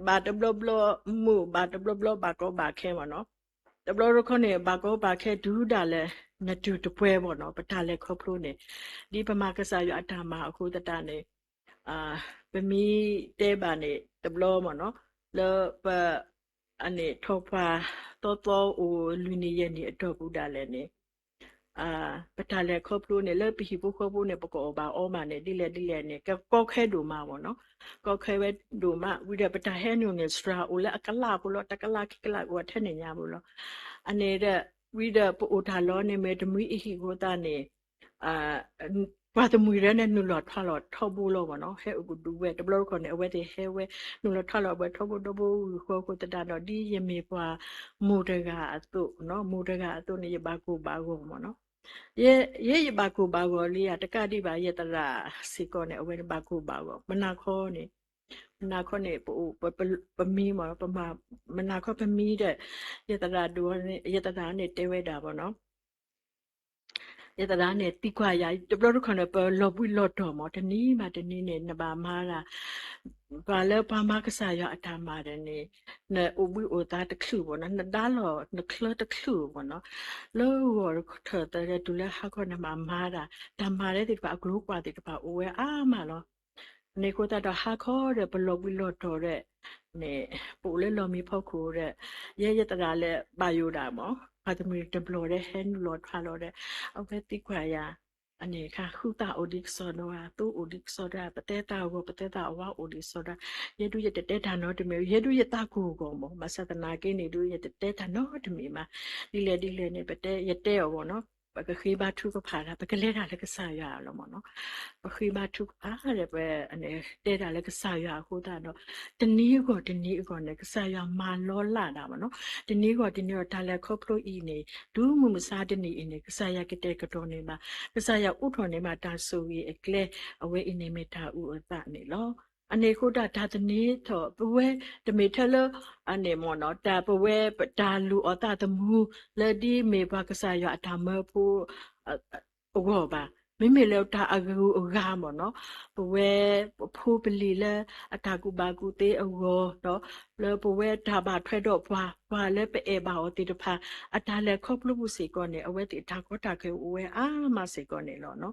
ဘၣ်တဘျီဘျီမုာ် ဘၣ်တဘျီဘျီဘၣ်ကီဘၣ်ခဲမ့ၢ်နီၤ. တဘျီတခီန့ၣ် ဘၣ်ကီဘၣ်ခဲတုၤဒၣ်လဲာ် နတုၤတပှဲၤမ့ၢ်နီၤ, ပတၢ်လဲၤခီဖျိန့ၣ် ဒ်ပမၤကစၢ်ယွၤအတၢ်မၤအဃိသတးန့ၣ် ပမ့ၢ်တဲဘၣ်န့ၣ် တဘျီမ့ၢ်နီၤ လၢပ အန့ၣ်ထီၣ်ပှၢ်သီသီအိၣ်လွံၢ်နံၣ်ယဲၢ်နံၣ်အတီၢ်ပူၤဒၣ်လဲာ်န့ၣ် ပတၢ်လဲၤခီဖျိန့ၣ် လၢပဟံၣ်ဖိဃီဖိန့ၣ် ပကအီၣ်ဘၣ်အီဘၣ်န့ၣ် ဒ်လဲၣ်ဒ်လဲၣ်န့ၣ် ကကီခဲဒိၣ်မးမ့ၢ်နီၤ. ကီခဲဝဲဒိၣ်မး ဝံၤဒီးပတၢ်ဟဲနုာ်န့ၣ် စှၤအိၣ်လၢအကလးဖိလီၤ, တကလးခံကလးအိၣ်ထဲန့ၣ်ညါဖိလီၤ. အန့ၣ်ဒီး ဝံၤဒီးပအိၣ်တၢ်လီၤန့ၣ် မ့ၢ်တမှံၤအဟံၣ်အဃိသတးန့ၣ် ပှၤတမှံၤဒဲးန့ၣ် နုာ်လီၤထွါလီၤထီဘိလီၤမ့ၢ်နီၤ, ဟဲအိၣ်ကဒုးဝဲ တဘျီတခီၣ်န့ၣ် အဝဲသ့ၣ်ဟဲဝဲ နုာ်လီၤထွါလီၤဝဲထီဘိဒီဘိဝံၤဃီအဃိသတးဒီး ဒ်ယမ့ၢ်ပှၤမိၢ်တဂၤအသိး, မိၢ်တဂၤအသိးန့ၣ် ယဘၣ်ကိၢ်ဘၣ်ဂီၤမ့ၢ်နီၤ. ယဲယဘၣ်ကိၢ်ဘၣ်ဂီၤလံဧါ တကးဒံးဘၣ် ယသရၣ်စ့ၢ်ကီးန့ၣ် အဝဲန့ၣ်ဘၣ်ကိၢ်ဘၣ်ဂီၤ မုၢ်နၤခီန့ၣ် မုၢ်နၤခီန့ၣ် ပအိၣ် ပမံမ့ၢ် မုၢ်နၤခီပမံဒီး ယသရၣ်ဒိၣ် ယသရၣ်န့ၣ်တဲဝဲဒၣ်မ့ၢ်နီၤ ယသရၣ်န့ၣ်သံကွၢ်ယၤ တဘျီတခီၣ်န့ၣ် ပလီၤဘှံးလီၤတီၤမး တနံၤဘၣ်တနံၤန့ၣ် နဘၣ်မၤဒၣ် ပှၤလၢပှၤမၤကစၢ်ယွၤအတၢ်မၤဒီးန့ၣ် နအိၣ်ဘှံးအိၣ်သါတချုးဘၣ်နီၤ နဒါလီၤနချၢတချုးဘၣ်နီၤ လၢဂီၤထၢၣ်သၢဒဲးတုၤလၢဟါခီနမၤမၤဒၣ် တၢ်မၤသ့ၣ်တဖၣ်အကျိၤကွၢ်သ့ၣ်တဖၣ်အိၣ်ဝဲအါမးလီၤ. န့ၣ်အဃိသတးဒီးဟါခီဒီး ပလီၤဘှံးလီၤတီၤဒီး န့ၣ် ပအိၣ်လၢလီၢ်မံဖီခိၣ်ဒီး ယဲယသရၣ်လၢဘၣ်ယိၣ်ဒၣ်မး ပှၤတမှံၤတဘျီၣ်ဒီးဟဲနုာ်လီၤထွဲလီၤဒီး အဝဲသံကွၢ်ယၤ အန့ၣ်ခါ ဟုသၣ်အိၣ်ဒံးကစီဒီဧါ သိအိၣ်ဒံးကစီဒီဧါ ပတဲသးအဂီၢ် ပတဲသးအဝါအိၣ်ဒံးကစီဒီဧါ ယဲဒုးယတတဲတၢ်နီတမံၤ ယဲဒုးယသးကိၢ်ဂီၤမး ဘၣ်ဆၣ်သနာ်က့န့ၣ်ဒုး ယတတဲတၢ်နီတမံၤမး ဒ်လဲၣ်ဒ်လဲၣ်န့ၣ် ပတဲ ယတဲအီၤမးနီၤ ပကဃ့ဘါထုကဖၣ်တၢ် ပကလဲၤတၢ်လၢကစၢ်ယွၤလီၤမးနီၤ ပဃ့ဘါထုကဖၣ်ဒီး ပ တဲတၢ်လၢကစၢ်ယွၤအဃိသတးဒီး တနံၤအဂီၢ်တနံၤအဂီၢ်န့ၣ် ကစၢ်ယွၤမၤလီၤလးဒၣ်မးနီၤ တနံၤအဂီၢ်တနံၤအဂီၢ် တၢ်လဲၤခီဖျိအံၤန့ၣ် တုၤမုၢ်မဆါတနံၤအံၤန့ၣ် ကစၢ်ယွၤကတဲာ်ကတီၤန့ၢ်ဘၣ် ကစၢ်ယွၤအိးထီၣ်န့ၢ်ဘၣ်တၢ်ဆိၣ်ဂ့ၤအကျဲ အဝဲအံၤန့ၣ်မ့ၢ်တၢ်အုၣ်အသးန့ၣ်လီၤ. အန့ၣ်အဃိတၢ် တၢ်သန့ၤထီၣ် ပဝဲတမ့ၢ်ထဲလၢ အန့ၣ်မ့ၢ်နီၤ တၢ်ပဝဲ တၢ်လိၣ်အီၣ်သးသမူ လၢဒ်မ့ၢ်ပှၤကစၢ်ယွၤအတၢ်မၢဖိ အဂီၢ်ဘၣ်. မ့မ့ၢ်လၢတၢ်အဂုၤအဂၤမ့ၢ်နီၤ ပဝဲ ပဖိပလံၤလၢအတၢ်ကူၣ်ဘၣ်ကူၣ်သ့အဂီၢ်ဒီး လၢပဝဲတၢ်ဘၣ်ထွဲဒီးပှၤ ပှၤလၢပအဲၣ်ဘၣ်အီၤသ့ၣ်တဖၣ် အတၢ်လဲၤခီဖျိပူၤစ့ၢ်ကီးန့ၣ် အဝဲသ့ၣ်တၢ်ကီတၢ်ခဲအိၣ်ဝဲအါမးစ့ၢ်ကီးန့ၣ်လီၤ.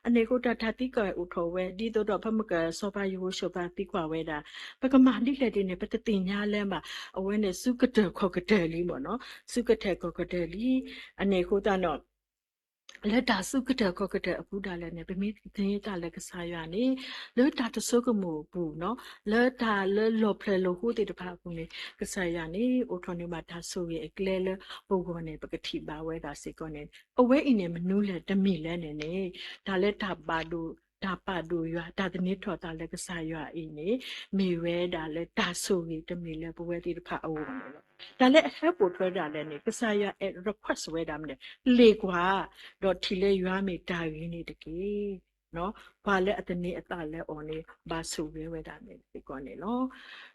အန့ၣ်အဃိတၢ် တၢ်သံကွၢ်အိၣ်ထီၣ်ဝဲ ဒ်သိးဒီးပမ့ၢ်ကစီၤပၤယဟိၤၡဖးသံကွၢ်ဝဲဒၣ် ပကမၤဒ်လဲၣ်ဒ်န့ၣ် ပတသ့ၣ်ညါလၢၤဘၣ်. အဝဲန့ၣ်ဆူကတၢၢ်ခီၣ်ကတၢၢ်လံမ့ၢ်နီၤ ဆူကတၢၢ်ခီၣ်ကတၢၢ်လံ. အန့ၣ်အဃိသတးဒီး လၢတၢ်ဆူကတၢၢ်ခီၣ်ကတၢၢ်အပူၤဒၣ်လဲာ်န့ၣ် ပမ့ၢ်သန့ၤသးလၢကစၢ်ယွၤန့ၣ် လၢတၢ်တဆိကမိၣ်အပူၤနီၤ လၢတၢ်လၢလီၢ်ဖျၢၣ်လီၢ်ဟိသ့ၣ်တဖၣ်အပူၤန့ၣ် ကစၢ်ယွၤန့ၣ် အိးထီၣ်န့ၢ်ဘၣ်တၢ်ဆိၣ်ဂ့ၤအကျဲလၢပဂီၢ်န့ၣ် ပကထံၣ်ဘၣ်ဝဲဒၣ်စ့ၢ်ကီးန့ၣ် အဝဲအံၤန့ၣ်မနုၤလဲၣ်တမံၤလဲၣ်န့ၣ်န့ၣ် တၢ်လၢတၢ်ပာ်ဒိၣ် တၢ်ပာ်ဒိၣ်ယွၤ တၢ်သန့ၤထီၣ်သးလၢကစၢ်ယွၤအံၤန့ၣ် မ့ၢ်ဝဲဒၣ်လၢတၢ်ဆိၣ်ဂ့ၤတမံၤလၢပဝဲသ့ၣ်တဖၣ်အဂီၢ်န့ၣ်လီၤ. တၢ်လၢအဟဲပိာ်ထွဲဒၣ်လဲာ်န့ၣ် ကစၢ်ယွၤအဲၣ် request ဝဲဒၣ်မနုၤလဲၣ် လ့ၣ်ကွၢ် ဒီးထံၣ်လၢယွၤမ့ၢ်တၢ်ဂ့ၤန့ၣ်တက့ၢ်. ပှၤလၢအသန့ၤအသးလၢအီၤန့ၣ် ဘၣ်ဆိၣ်ဂ့ၤဝဲဒၣ်န့ၣ်စ့ၢ်ကီးန့ၣ်လီၤ.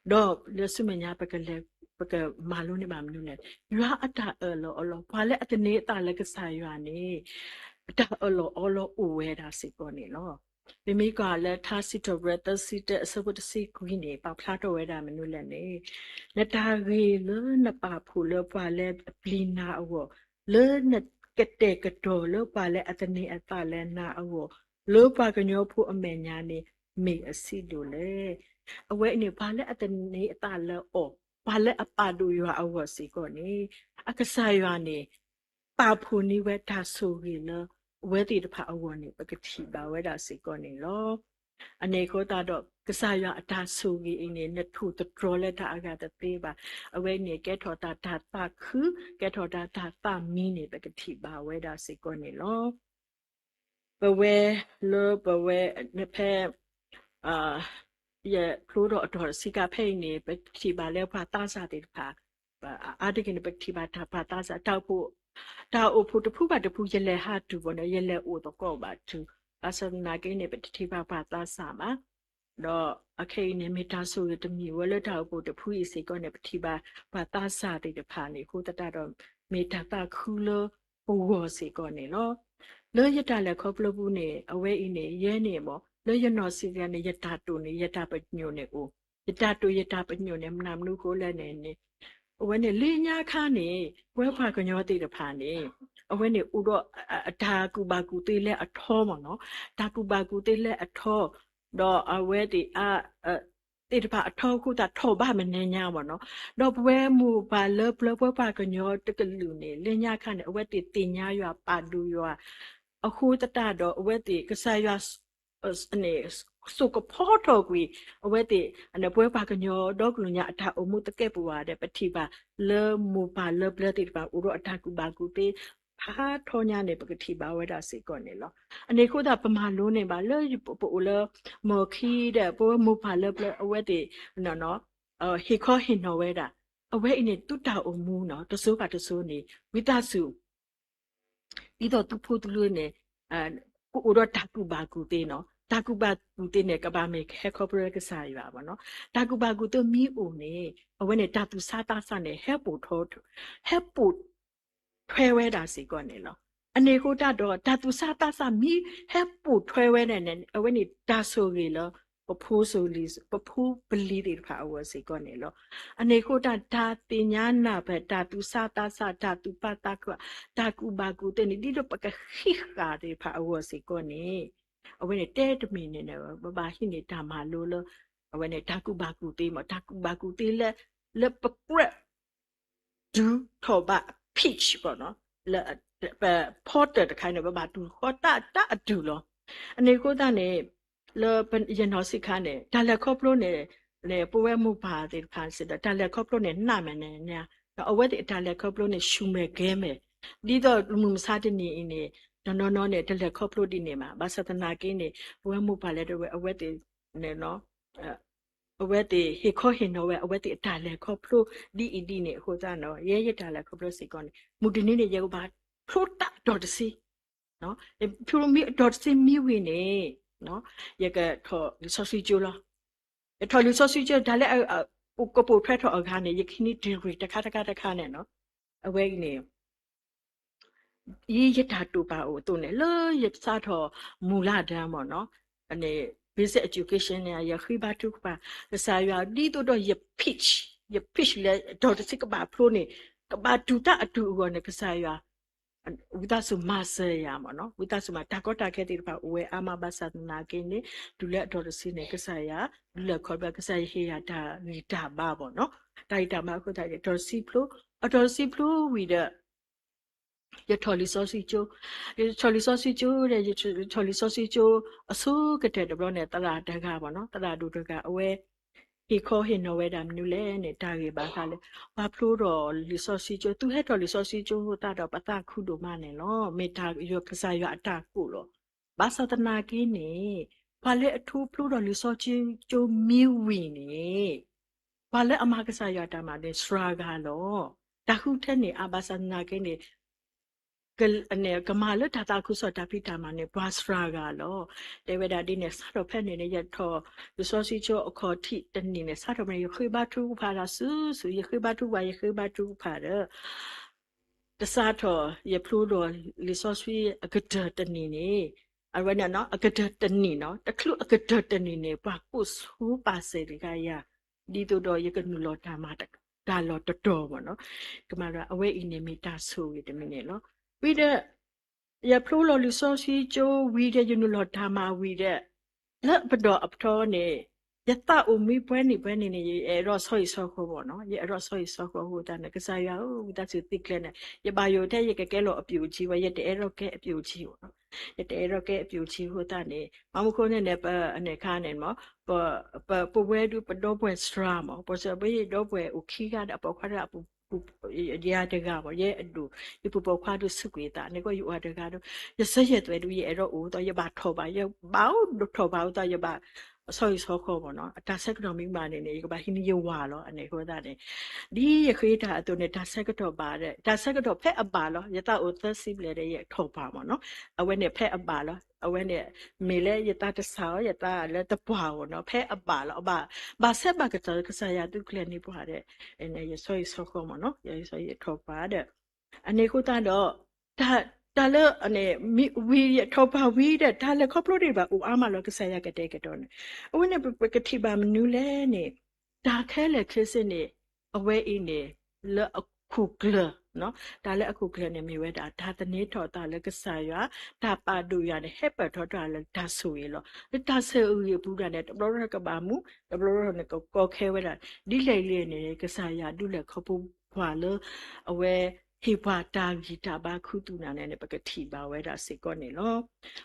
ဒီးလၢဆူမဲာ်ညါ ပကလဲၤ ပကမၤလိန့ၢ်ဘၣ်မနုၤလဲၣ် ယွၤအတၢ်အၢၣ်လီၤအီလီၤ ပှၤလၢအသန့ၤအသးလၢကစၢ်ယွၤန့ၣ် အတၢ်အၢၣ်လီၤအီလီၤအိၣ်ဝဲဒၣ်စ့ၢ်ကီးန့ၣ်လီၤ. ပမ့ၢ်ကွၢ်လၢထါစံးထီၣ်ပတြၢၤသၢဆံတၢ အဆၢဖိတဆံခွံန့ၣ် ပာ်ဖျါထီၣ်ဝဲဒၣ်မနုၤလဲၣ်န့ၣ် နတၢ်ဂ့ၤလၢနပာ်ဖှိၣ်လၢပှၤလၢအပျံၤနၤအဂီၢ်, လၢနကတဲာ်ကတီၤလၢပှၤလၢအသန့ၤအသးလၢနၤအဂီၢ်, လၢပှၤကညီဖိအမဲာ်ညါန့ၣ် မ့ၢ်အဆံးဒိၣ်လဲၣ်. အဝဲအံၤန့ၣ် ပှၤလၢအသန့ၤအသးလၢအီၤ, ပှၤလၢအပာ်ဒိၣ်ယွၤအဂီၢ်စ့ၢ်ကီးန့ၣ် အကစၢ်ယွၤန့ၣ် ပာ်ဖှိၣ်န့ၢ်ဝဲတၢ်ဆိၣ်ဂ့ၤလၢ အဝဲသ့ၣ်တဖၣ်အဂီၢ်န့ၣ် ပကထံၣ်ဘၣ်ဝဲဒၣ်စ့ၢ်ကီးန့ၣ်လီၤ. အန့ၣ်အဃိသတးဒီး ကစၢ်ယွၤအတၢ်ဆိၣ်ဂ့ၤအံၤန့ၣ် နထိၣ်သတြီၤလၢတၢ်အဂၤတသ့ဘၣ်. အဝဲန့ၣ် ကဲထီၣ်တၢ်တၢ်သးခု, ကဲထီၣ်တၢ်တၢ်သးမံန့ၣ် ပကထံၣ်ဘၣ်ဝဲဒၣ်စ့ၢ်ကီးန့ၣ်လီၤ. ပဝဲလၢပဝဲ ဖဲ ယဖျိထီၣ်အတီၢ်တဆံကါဖဲအံၤန့ၣ် ပထံၣ်ဘၣ်လၢပှၤသးစၢ်သ့ၣ်တဖၣ် အါတက့ၢ်န့ၣ် ပထံၣ်ဘၣ်တၢ်ပှၤသးစၢ် တၢ်အိၣ်ဖှိၣ် တၢ်အိၣ်ဖှိၣ်တဖုဘၣ်တဖု ယလဲၤဟးတုၤဘၣ်န့ၣ် ယလဲၤအိၣ်သကိးဘၣ်တုၤ ဘၣ်ဆၣ်သနာ်က့န့ၣ် ပတထံၣ်ဘၣ်ပှၤသးစၢ်ဘၣ်. ဒီးအခဲအံၤန့ၣ် မ့ၢ်တၢ်ဆိၣ်ဂ့ၤတမံၤဝဲလၢတၢ်အိၣ်ဖှိၣ်တဖုအံၤစ့ၢ်ကီးန့ၣ် ပထံၣ်ဘၣ်ပှၤသးစၢ်သ့ၣ်တဖၣ်န့ၣ် အဃိသတးဒီး မ့ၢ်တၢ်သးခုလၢပဂီၢ်စ့ၢ်ကီးန့ၣ်လီၤ. လၢယတၢ်လဲၤခီဖျိပူၤန့ၣ် အဝဲအံၤန့ၣ် ယဲန့ၣ်မ့ၢ် လၢယနီၢ်ဆံးတဂၤန့ၣ် ယတၢ်တိာ်န့ၣ် ယတၢ်ပညိၣ်န့ၣ်အိၣ်, ယတၢ်တိာ်ယတၢ်ပညိၣ်န့ၣ် မနုၤမနုၤအဃိလဲၣ်န့ၣ်န့ၣ် အဝဲန့ၣ်လၢညါခါန့ၣ် ပဝဲပှၤကညီသ့ၣ်တဖၣ်န့ၣ် အဝဲန့ၣ်အိၣ်ဒီး အတၢ်ကူၣ်ဘၣ်ကူၣ်သ့လၢအထီမ့ၢ်နီၤ, တၢ်ကူၣ်ဘၣ်ကူၣ်သ့လၢအထီ ဒီးအဝဲသ့ၣ်အ သ့ၣ်တဖၣ်အထီအဃိသတးထီၣ်ဘၣ်မဲာ်ညါမ့ၢ်နီၤ, ဒီးပဝဲမိၢ်ပၢ်လၢပျၢၤပှၤပှၤကညီတကလုာ်န့ၣ် လၢညါခါန့ၣ် အဝဲသ့ၣ်သ့ၣ်ညါယွၤပာ်ဒိၣ်ယွၤ အဃိသတးဒီးအဝဲသ့ၣ်ကစၢ်ယွၤ စိာ်ကဖီထီၣ်ကွံာ် အဝဲသ့ၣ် ပဝဲပှၤကညီဒီကလုာ်ညါအတၢ်အိၣ်မူသကဲာ်ပဝးဒီး ပထံၣ်ဘၣ်လၢမိၢ်ပၢ်လၢပျၢၤသ့ၣ်တဖၣ် အိၣ်ဒီးအတၢ်ကူၣ်ဘၣ်ကူၣ်သ့ ဖးထီညါန့ၣ် ပကထံၣ်ဘၣ်ဝဲဒၣ်စ့ၢ်ကီးန့ၣ်လီၤ. အန့ၣ်အဃိသတး ပမၤလိန့ၢ်ဘၣ်လၢပအိၣ်လၢ မီၢ်ခံဒီး ပဝဲမိၢ်ပၢ်လၢပျၢၤ အဝဲသ့ၣ် ဟ့ၣ်ခီဟ့ၣ်နီၤဝဲဒၣ် အဝဲအံၤန့ၣ် သုတၢ်အိၣ်မူနီၤ တစိၤဘၣ်တစိၤန့ၣ် ဝံသးစူၤ ဒ်သိးသုဖိသုလံၤန့ၣ် ကအိၣ်ဒီးတၢ်ကူၣ်ဘၣ်ကူၣ်သ့နီၤ, တၢ်ကူၣ်ဘၣ်ကူၣ်သ့န့ၣ် ကဘၣ်မ့ၢ်ဟဲခီဖျိလၢကစၢ်ယွၤဘၣ်နီၤ, တၢ်ကူၣ်ဘၣ်ကူၣ်သ့မ့ၢ်အိၣ်န့ၣ် အဝဲန့ၣ်တၢ်သူၣ်ဆါသးဆါန့ၣ် ဟဲပိာ်ထီ ဟဲပိာ်ထွဲဝဲဒၣ်စ့ၢ်ကီးန့ၣ်လီၤ. အန့ၣ်အဃိတၢ်ဒီး တၢ်သူၣ်စၢ်သးစၢ်မ့ၢ်ဟဲပိာ်ထွဲဝဲန့ၣ်န့ၣ် အဝဲန့ၣ်တၢ်ဆိၣ်ဂ့ၤလၢ ပဖိပလံၤသ့ၣ်တဖၣ်အဂီၢ်စ့ၢ်ကီးန့ၣ်လီၤ. အန့ၣ်အဃိတၢ် တၢ်သ့ၣ်ညါနၢ်ပၢၢ် တၢ်သူၣ်စၢ်သးစၢ် တၢ်သူၣ်ပာ်သးခွါ တၢ်ကူၣ်ဘၣ်ကူၣ်သ့န့ၣ် ဒ်သိးပကဟံးဃာ်သ့ၣ်တဖၣ်အဂီၢ်စ့ၢ်ကီးန့ၣ် အဝဲန့ၣ်တဲတမံၤန့ၣ် ပဘၣ်ဟံးန့ၢ်တၢ်မၤလိလၢ အဝဲန့ၣ်တၢ်ကူၣ်ဘၣ်ကူၣ်သ့မ့ၢ် တၢ်ကူၣ်ဘၣ်ကူၣ်သ့လၢ လၢပကြၢး ဒုးထီၣ်ဘး pitch ပေါ့နော် လၢ ပ portal တခါန့ၣ် ပဘၣ်တူၢ်ဃီတၢ်တၢ်အတုၤလီၤ. အန့ၣ်အဃိသတးန့ၣ် လၢယနီၢ်ဆံးခါန့ၣ် တၢ်လဲၤခီဖျိန့ၣ် ပဝဲမိၢ်ပၢ်သ့ၣ်တဖၣ်စ့ၢ်ဒီး တၢ်လဲၤခီဖျိန့ၣ် နးမဲာ်န့ၣ် ဒီးအဝဲသ့ၣ်အတၢ်လဲၤခီဖျိန့ၣ် ဆူၣ်မဲာ်ကဲမဲာ် ဒ်သိးမုၢ်မဆါတနံၤအံၤန့ၣ် တနီၤနီၤန့ၣ် တလဲၤခီဖျိဒ်န့ၣ်ဘၣ်. ဘၣ်ဆၣ်သနာ်က့န့ၣ် ပဝဲမိၢ်ပၢ်လဲၤတဝဲ အဝဲသ့ၣ်န့ၣ် အဝဲသ့ၣ်ဟ့ၣ်ခီဟ့ၣ်နီၤဝဲ အဝဲသ့ၣ်အတၢ်လဲၤခီဖျိဒ်အံၤဒ်န့ၣ်အဃိသတးန့ၣ် ယဲယတၢ်လဲၤခီဖျိစ့ၢ်ကီးန့ၣ် မုၢ်တနံၤန့ၣ် ယကဘၣ်ဖျိတၢ်အတီၢ်တဆံ, ဖျိမ့ၢ်အတီၢ်တဆံမံဝံၤန့ၣ် ယကထီၣ်လံာ်စီဆှံကၠိလီၤ. ယထီၣ်လံာ်စီဆှံကၠိ တၢ်လၢ ကပိာ်ထွဲထီၣ်အဂၤန့ၣ် ယကဟံးန့ၢ် degree တခါတခါတခါန့ၣ် အဝဲအံၤန့ၣ် ယတၢ်တိာ်ပာ်အိၣ်အသိးန့ၣ် လၢယစးထီၣ်မူလတန်းမ့ၢ်နီၤ basic education န့ၣ် ယဃ့ဘါထုကဖၣ် ကစၢ်ယွၤ ဒ်သိးဒီးယ pitch, ယ pitch လၢအတီၢ်တဆံကဘၣ်ဖျိန့ၣ် ကဘၣ်တူၢ်တၢ်အတုၤအဂီၢ်န့ၣ် ကစၢ်ယွၤ ဝံသးစူၤမၤစၢၤယၤမ့ၢ်နီၤ ဝံသးစူၤမၤ တၢ်ကီတၢ်ခဲသ့ၣ်တဖၣ်အိၣ်ဝဲအါမး ဘၣ်ဆၣ်သနာ်က့န့ၣ် တုၤလၢအတီၢ်တဆံန့ၣ် ကစၢ်ယွၤ ဒုးလဲၤခီဖျိ ကစၢ်ယွၤဟ့ၣ်ယၤတၢ်ဂံၢ်တၢ်ဘါမ့ၢ်နီၤ တၢ်ဂံၢ်တၢ်ဘါအဃိသတး ယတီၢ်တဆံဖျိ အတီၢ်တဆံဖျိဝံၤဒီး ယထီၣ်လံာ်စီဆှံကၠိ, ယထီၣ်လံာ်စီဆှံကၠိဒီး ယထီၣ်လံာ်စီဆှံကၠိ အဆိကတၢၢ်တဘျီန့ၣ် သရၣ်တဂၤမ့ၢ်နီၤ သရၣ်ဒိၣ်တဂၤ အဝဲ ဟ့ၣ်ခီဟ့ၣ်နီၤဝဲဒၣ်မနုၤလဲၣ်န့ၣ် တၢ်ဂ့ၢ်ဘၣ်ဃးလၢ ပှၤဖျိထီၣ်လံာ်စီဆှံကၠိ သုဟဲထီၣ်လံာ်စီဆှံကၠိအဃိသတးဒီး ပသးခုဒိၣ်မးန့ၣ်လီၤ. မ့ၢ်တၢ်ကစၢ်ယွၤအတၢ်ကိးလီၤ. ဘၣ်ဆၣ်သနာ်က့န့ၣ် ပှၤလၢအထူဖျိထီၣ်လံာ်စီဆှံကၠိမ့ၢ်ဝံၤန့ၣ် ပှၤလၢအမၤကစၢ်ယွၤတၢ်မၤန့ၣ် စှၤဂၤလီၤ. တၢ်ဃုထၢန့ၢ်အါ ဘၣ်ဆၣ်သနာ်က့န့ၣ် ကမၤလၢတၢ်သးခုကစီၣ်တၢ်ဖံးတၢ်မၤန့ၣ် ပှၤစှၤဂၤလီၤ. တဲဝဲဒၣ်ဒ်န့ၣ် စးထီၣ်ဖဲန့ၣ်န့ၣ် ယထီၣ်လံာ်စီဆှံကၠိအခီၣ်ထံးတနံၣ်န့ၣ် စးထီၣ်ဖဲန့ၣ် ယဃ့ဘါထုကဖၣ်တၢ်စုာ်စုာ် ယဃ့ဘါထုကဖၣ် ယဃ့ဘါထုကဖၣ်ဒီး တစးထီၣ် ယဖျိထီၣ်လံာ်စီဆှံအကတၢၢ်တနံၣ်န့ၣ် အဝဲန့ၣ်နီၤ အကတၢၢ်တနံၣ်နီၤ တချုးအကတၢၢ်တနံၣ်န့ၣ် ပှၤကိးဆူပာ်စဲၤတဂၤယၤ ဒ်သိးဒီးယကနုာ်လီၤတၢ်မၤတၢ်လီၢ်တတီၤမ့ၢ်နီၤ ကမၤလၢအဝဲအံၤန့ၣ်မ့ၢ်တၢ်ဆိၣ်ဂ့ၤတမံၤန့ၣ်လီၤ. ဝံၤဒီး ယဖျိလီၤလံာ်စီဆှံကၠိဝံၤဒီး ယနုာ်လီၤတၢ်မၤဝံၤဒီး လၢပဒီၣ်အပတီၢ်န့ၣ် ယသးအိၣ်မံပှဲၤနံၣ်ပှဲၤနံၣ်န့ၣ် ယအဲၣ်ဒိးဆီဟံၣ်ဆီဃီမ့ၢ်နီၤ ယအဲၣ်ဒိးဆီဟံၣ်ဆီဃီအဃိသတးန့ၣ် ကစၢ်ယွၤဧၢ ဝံသးစူၤသုကျဲၤန့ၣ် ယဘၣ်ယိၣ်ထဲ ယကကဲလီၤအပျိၣ်အထံဝဲ ယတအဲၣ်ဒိးကဲအပျိၣ်အထံမ့ၢ်နီၤ ယတအဲၣ်ဒိးကဲအပျိၣ်အထံအဃိသတးန့ၣ် မ့ၢ်မနုၤအဃိန့ၣ်န့ၣ် ပ အန့ၣ်အခါန့ၣ်မ့ၢ် ပ ပ ပဝဲဒုးပဒီပုၢ်ဝဲၢ်စှၤမ့ၢ် ပဒီပုၢ်ဝဲၢ်အိၣ်ခံဂၤဒီး ပိာ်ခွါဒီးအပူၤ ယၤတဂၤမ့ၢ် ယအဲၣ်ဒိး ယပူၤပိာ်ခွါဒုးစူးကွံာ်အသးန့ၣ်ကီး ယအိၣ်တဂၤဒီး ယစၢၤယသွဲၣ်ဒုး ယအဲၣ်ဒိးအိၣ်သိး ယဘၣ်ထီၣ်ဘၣ် ယဘၣ်အိၣ်ဒိးထီၣ်ဘၣ်အိၣ်သိး ယဘၣ်ဆီဟံၣ်ဆီဃီမ့ၢ်နီၤ အတၢ်ဆၢကတီၢ်မ့ၢ်ဘၣ်န့ၣ်န့ၣ် ယကဘၣ်ဟံးန့ၢ်ယဝၤလီၤ အန့ၣ်အဃိသတးန့ၣ် ဒ်ယဃ့တၢ်အသိးန့ၣ် တၢ်ဆၢကတီၢ်ဘၣ်ဒီး တၢ်ဆၢကတီၢ်ဖဲအဘၣ်လီၤ ယသးအိၣ်သၢဆံဘျဲၣ်ဒီး ယထီၣ်ပှၢ်မ့ၢ်နီၤ အဝဲန့ၣ်ဖဲအဘၣ်လီၤ အဝဲန့ၣ် မ့ၢ်လၢယသးတစၢ်အီၤ ယသးလၢတပှၢ်အီၤနီၤ ဖဲအဘၣ်လီၤ အဘၣ် ဘၣ်ဆၢဘၣ်ကတီၢ် ကစၢ်ယွၤသုကျဲၤန့ၢ်ပှၤဒီး ယဆီဟံၣ်ဆီဃီမ့ၢ်နီၤ ယဆီဟံၣ်ယထီၣ်ပှၢ်ဒီး အန့ၣ်အဃိသတးဒီး တၢ် တၢ်လၢ မ့ၢ်ဝံၤယထီၣ်ပှၢ်ဝံၤဒီး တၢ်လဲၤခီဖျိဒံးဘၣ်အိၣ်အါမးလီၤ ကစၢ်ယွၤကတဲာ်ကတီၤန့ၣ် အဝဲန့ၣ် ပကထံၣ်ဘၣ်မနုၤလဲၣ်န့ၣ် တၢ်ခဲလၢာ်ခဲဆ့န့ၣ် အဝဲအံၤန့ၣ် လၢအခိၣ်ကျၢၢ် တၢ်လၢအခိၣ်ကျၢၢ်န့ၣ်မ့ၢ်ဝဲဒၣ် တၢ်သန့ၤထီၣ်အသးလၢကစၢ်ယွၤ တၢ်ပာ်ဒိၣ်ယွၤန့ၣ် ဟဲပၢၢ်ထီၣ်တၢ်လၢတၢ်ဆိၣ်ဂ့ၤလီၤ. လၢတၢ်ဆိၣ်ဂ့ၤအပူၤဒၣ်န့ၣ် တဘျီဘျီကဘၣ်မူ တဘျီဘျီန့ၣ်ကကီခဲဝဲဒၣ် ဒ်လဲၣ်ဒ်လဲၣ်န့ၣ် ကစၢ်ယွၤဒုးလဲၤခီဖျိပှၤလၢ အဝဲ ဟ့ၣ်ပှၤတၢ်ဂံၢ်တၢ်ဘါခူသူၣ်နၤန့ၣ်န့ၣ် ပကထံၣ်ဘၣ်ဝဲဒၣ်စ့ၢ်ကီးန့ၣ်လီၤ.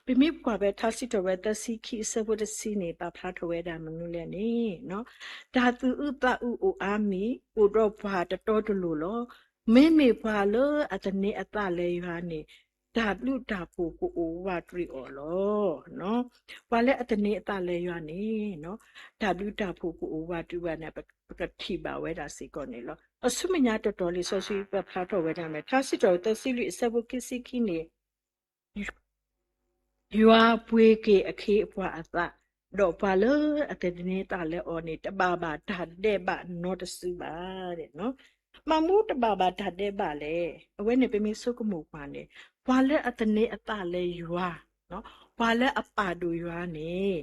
ပမ့ၢ်ကွၢ်ဖဲထါစံးထီၣ်ဝဲသၢဆံခံအဆၢဖိတဆံန့ၣ် ပာ်ဖျါထီၣ်ဝဲဒၣ်မနုၤလဲၣ်န့ၣ် တၢ်သူၣ်အုးသးအုးအိၣ်အါမံၤ အိၣ်ဒီးပှၤတတီတလိၤလီၤ. မ့မ့ၢ်ပှၤလၢအသန့ၤအသးလၢယွၤန့ၣ် တၢ်ဘျုးတၢ်ဖှိၣ်ကအိၣ်ဝးတရံးအီၤလီၤ. ပှၤလၢအသန့ၤအသးလၢယွၤန့ၣ် တၢ်ဘျုးတၢ်ဖှိၣ်ကအိၣ်ဝးတရံးဘၣ်န့ၣ် ပကထံၣ်ဘၣ်ဝဲဒၣ်စ့ၢ်ကီးန့ၣ်လီၤ. အဆူမဲာ်ညါတတီၤလံာ်စီဆှံပာ်ဖျါထီၣ်ဝဲဒၣ်မ့ၢ် ထါစံးထီၣ်ဝဲသၢဆံလွံၢ်အဆၢဖိခံဆံခံန့ၣ် ယွၤပှ့ၤက့ၤအခ့အပှၤအသး, ဒီးပှၤလၢအသန့ၤသးလၢအီၤန့ၣ် တဘၣ်ဘၣ်တၢ်ဒဲးဘးနီတစုဘၣ်. မ့ၢ်မနုၤတဘၣ်ဘၣ်တၢ်ဒဲးဘးလဲၣ်. အဝဲန့ၣ်ပမ့ၢ်ဆိကမိၣ်ကွၢ်န့ၣ် ပှၤလၢအသန့ၤအသးလၢယွၤ, ပှၤလၢအပာ်ဒိၣ်ယွၤန့ၣ်,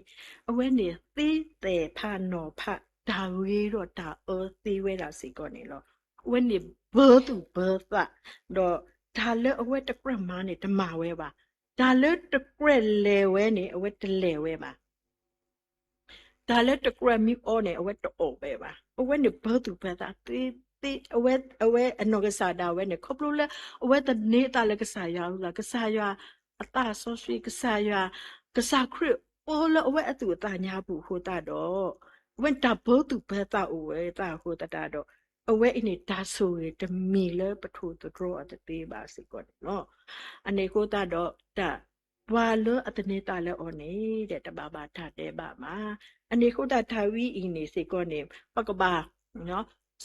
အဝဲန့ၣ်သ့သဲးဖးနီၤဖး တၢ်ဂ့ၤဒီးတၢ်အၢသ့ဝဲဒၣ်စ့ၢ်ကီးန့ၣ်လီၤ. အဝဲန့ၣ်ဘၢသူၣ်ဘၢသး, ဒီးတၢ်လၢအဝဲတကြၢးမၤန့ၣ် တမၤဝဲဘၣ်. တၢ်လၢတကြၢးလဲၤဝဲန့ၣ် အဝဲတလဲၤဝဲဘၣ်. တၢ်လၢတကြၢးမ့ၢ်အီၣ်န့ၣ် အဝဲတအီၣ်ဝဲဘၣ်. အဝဲန့ၣ်ဘၢသူၣ်ဘၢသးသ့, သ့, အဝဲ, အဝဲအနီၢ်ကစၢ်ဒၣ်ဝဲန့ၣ် ခီဖျိလၢအဝဲသန့ၤအသးလၢကစၢ်ယွၤအဃိသတး ကစၢ်ယွၤအသးစီဆှံ ကစၢ်ယွၤ, ကစၢ်ခရံာ်အိၣ်လၢအဝဲအသူၣ်အသးညါပူၤအဃိသတးဒီး, အဝဲတၢ်ဘၢသူၣ်ဘၢသးအိၣ်ဝဲသးအဃိသတးဒီး, အဝဲအံၤန့ၣ်တၢ်ဆိၣ်ဂ့ၤတမံၤလၢပထိၣ်သတြီအီၤတသ့ဘၣ်စ့ၢ်ကီးန့ၣ်လီၤ. အန့ၣ်အဃိသတးဒီး တၢ် ပှၤလၢအသန့ၤသးလၢအီၤန့ၣ် တဘၣ်ဘၣ်တၢ်ဒဲးဘးဘၣ်. အန့ၣ်အဃိသတးတၢ်ဝဲအံၤန့ၣ်စ့ၢ်ကီးန့ၣ် ပကဘၣ်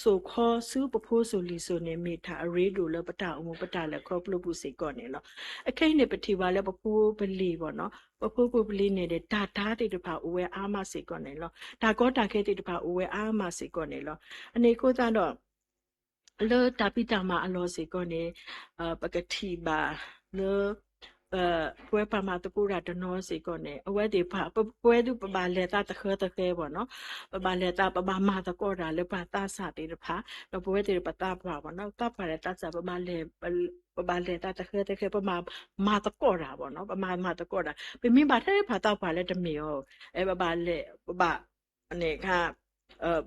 စိာ်ခီဆူပဖိစိၤလံၤစိၤန့ၣ် မ့ၢ်တၢ်အရ့ဒိၣ်လၢပတၢ်အိၣ်မူပတၢ်လဲၤခီဖျိပူၤစ့ၢ်ကီးန့ၣ်လီၤ. အခဲအံၤန့ၣ် ပထံၣ်ဘၣ်လၢပဖိပလံၤဘၣ်နီၤ, ပဖိပလံၤန့ၣ်ဒီး တၢ်တၤသ့ၣ်တဖၣ်အိၣ်ဝဲအါမးစ့ၢ်ကီးန့ၣ်လီၤ. တၢ်ကီတၢ်ခဲသ့ၣ်တဖၣ်အိၣ်ဝဲအါမးစ့ၢ်ကီးန့ၣ်လီၤ. အန့ၣ်အဃိသတးဒီး လၢတၢ်ဖံးတၢ်မၤအလီၢ်စ့ၢ်ကီးန့ၣ် ပကထံၣ်ဘၣ်လၢ ပဝဲပှၤမၤသကိးတၢ်တနီၤစ့ၢ်ကီးန့ၣ် အဝဲသ့ၣ်တဖၣ် ပဝဲဒၣ်ပဘၣ်လဲၤသးသဃဲသဃဲဘၣ်နီၤ, ပဘၣ်လဲၤသး ပဘၣ်မၤသကိးတၢ်လၢပှၤသးစၢ်သ့ၣ်တဖၣ်, ဒီးပဝဲသ့ၣ်ပသးပှၢ်ဘၣ်နီၤ, သးပှၢ်ဒီးသးစၢ် ပဘၣ်လဲၤ ပဘၣ်လဲၤသးသဃဲသဃဲ ပမၤမၤသကိးတၢ်ဘၣ်နီၤ, ပမၤမၤသကိးတၢ်, ပမ့ၢ်ဘၣ်ထဲပှၤသးပှၢ်လၢတမ့ၢ်အီၤ, ပဘၣ်လဲၤ ပဘၣ် န့ၣ်ခါ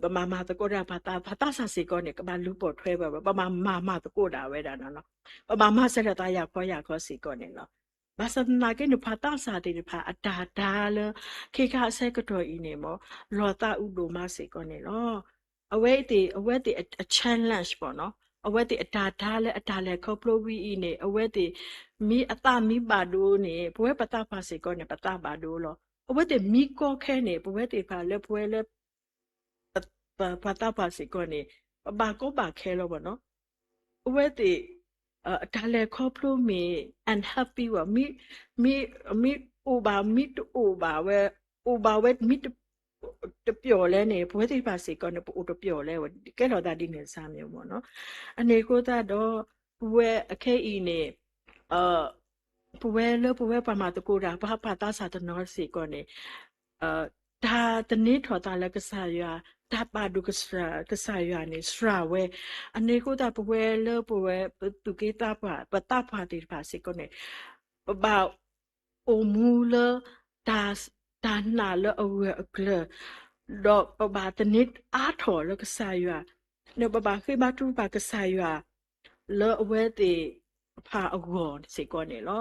ပမၤမၤသကိးတၢ် ပှၤသးစၢ်စ့ၢ်ကီးန့ၣ် ကဘၣ်လူၤပိာ်ထွဲဘၣ်, ပမၤမၤမၤသကိးတၢ်ဝဲဒၣ်နီၤ, ပဘၣ်မၤစၢၤလၢသးယၤခီယၤခီစ့ၢ်ကီးန့ၣ်လီၤ. ဘၣ်ဆၣ်သနာ်က့န့ၣ် ပှၤသးစၢ်သ့ၣ်တဖၣ် အတၢ်ဒါလၢ ခ့ခါအဆၢကတီၢ်အံၤန့ၣ်မ့ၢ် လီၤသးအုးဒိၣ်မးစ့ၢ်ကီးန့ၣ်လီၤ. အဝဲသ့ၣ် အဝဲသ့ၣ်အ challenge ဘၣ်နီၤ, အဝဲသ့ၣ်အတၢ်ဒါလၢအတၢ်လဲၤခီဖျိဝဲအံၤန့ၣ် အဝဲသ့ၣ် မ့ၢ်အသးမ့ၢ်ဘၣ်ဒိန့ၣ် ပဝဲပသးပှၢ်စ့ၢ်ကီးန့ၣ် ပသးဘၣ်ဒိလီၤ. အဝဲသ့ၣ်မ့ၢ်ကီခဲန့ၣ် ပဝဲသ့ၣ်တဖၣ်လၢပဝဲလၢ ပှၤသးပှၢ်စ့ၢ်ကီးန့ၣ် ပဘၣ်ကီဘၣ်ခဲလီၤဘၣ်နီၤ. အဝဲသ့ၣ် အတၢ်လဲၤခီဖျိမ့ၢ် unhappy ဘၣ်, မ့ၢ် မ့ၢ် မ့ၢ်အိၣ်ဘၣ် မ့ၢ်တအိၣ်ဘၣ်ဝဲ, အိၣ်ဘၣ်ဝဲ မ့ၢ်တပျီၣ်လဲၣ်န့ၣ် ပဝဲသ့ၣ်တဖၣ်စ့ၢ်ကီးန့ၣ် ပအိၣ်တပျီၣ်လဲၣ်ဝဲ ကဲထီၣ်သးဒ်န့ၣ်စ့ၢ်မ့ၢ်မ့ၢ်နီၤ. အန့ၣ်အဃိသတးဒီး ပဝဲအခဲအံၤန့ၣ် ပဝဲလၢပဝဲပှၤမၤသကိးတၢ် ပှၤပှၤသးစၢ်တနီၤစ့ၢ်ကီးန့ၣ် တၢ်သန့ၤထီၣ်သးလၢကစၢ်ယွၤ, တၢ်ပာ်ဒိၣ်ကစၢ်ယွၤန့ၣ် စှၤဝဲ. အန့ၣ်အဃိသတး ပဝဲလၢပဝဲပသူၣ်က့သးပှၢ် ပသးပှၢ်သ့ၣ်တဖၣ်စ့ၢ်ကီးန့ၣ် ပဘၣ်အိၣ်မူလၢ တၢ် တၢ်နာ်လၢအဂၢၢ်အကျၢၤ, ဒီးပဘၣ်သန့ၤအါထီၣ်လၢကစၢ်ယွၤ, ဒီးပဘၣ်ဃ့ဘါထုကဖၣ်ကစၢ်ယွၤ လၢအဝဲသ့ၣ်တဖၣ်အဂီၢ်စ့ၢ်ကီးန့ၣ်လီၤ.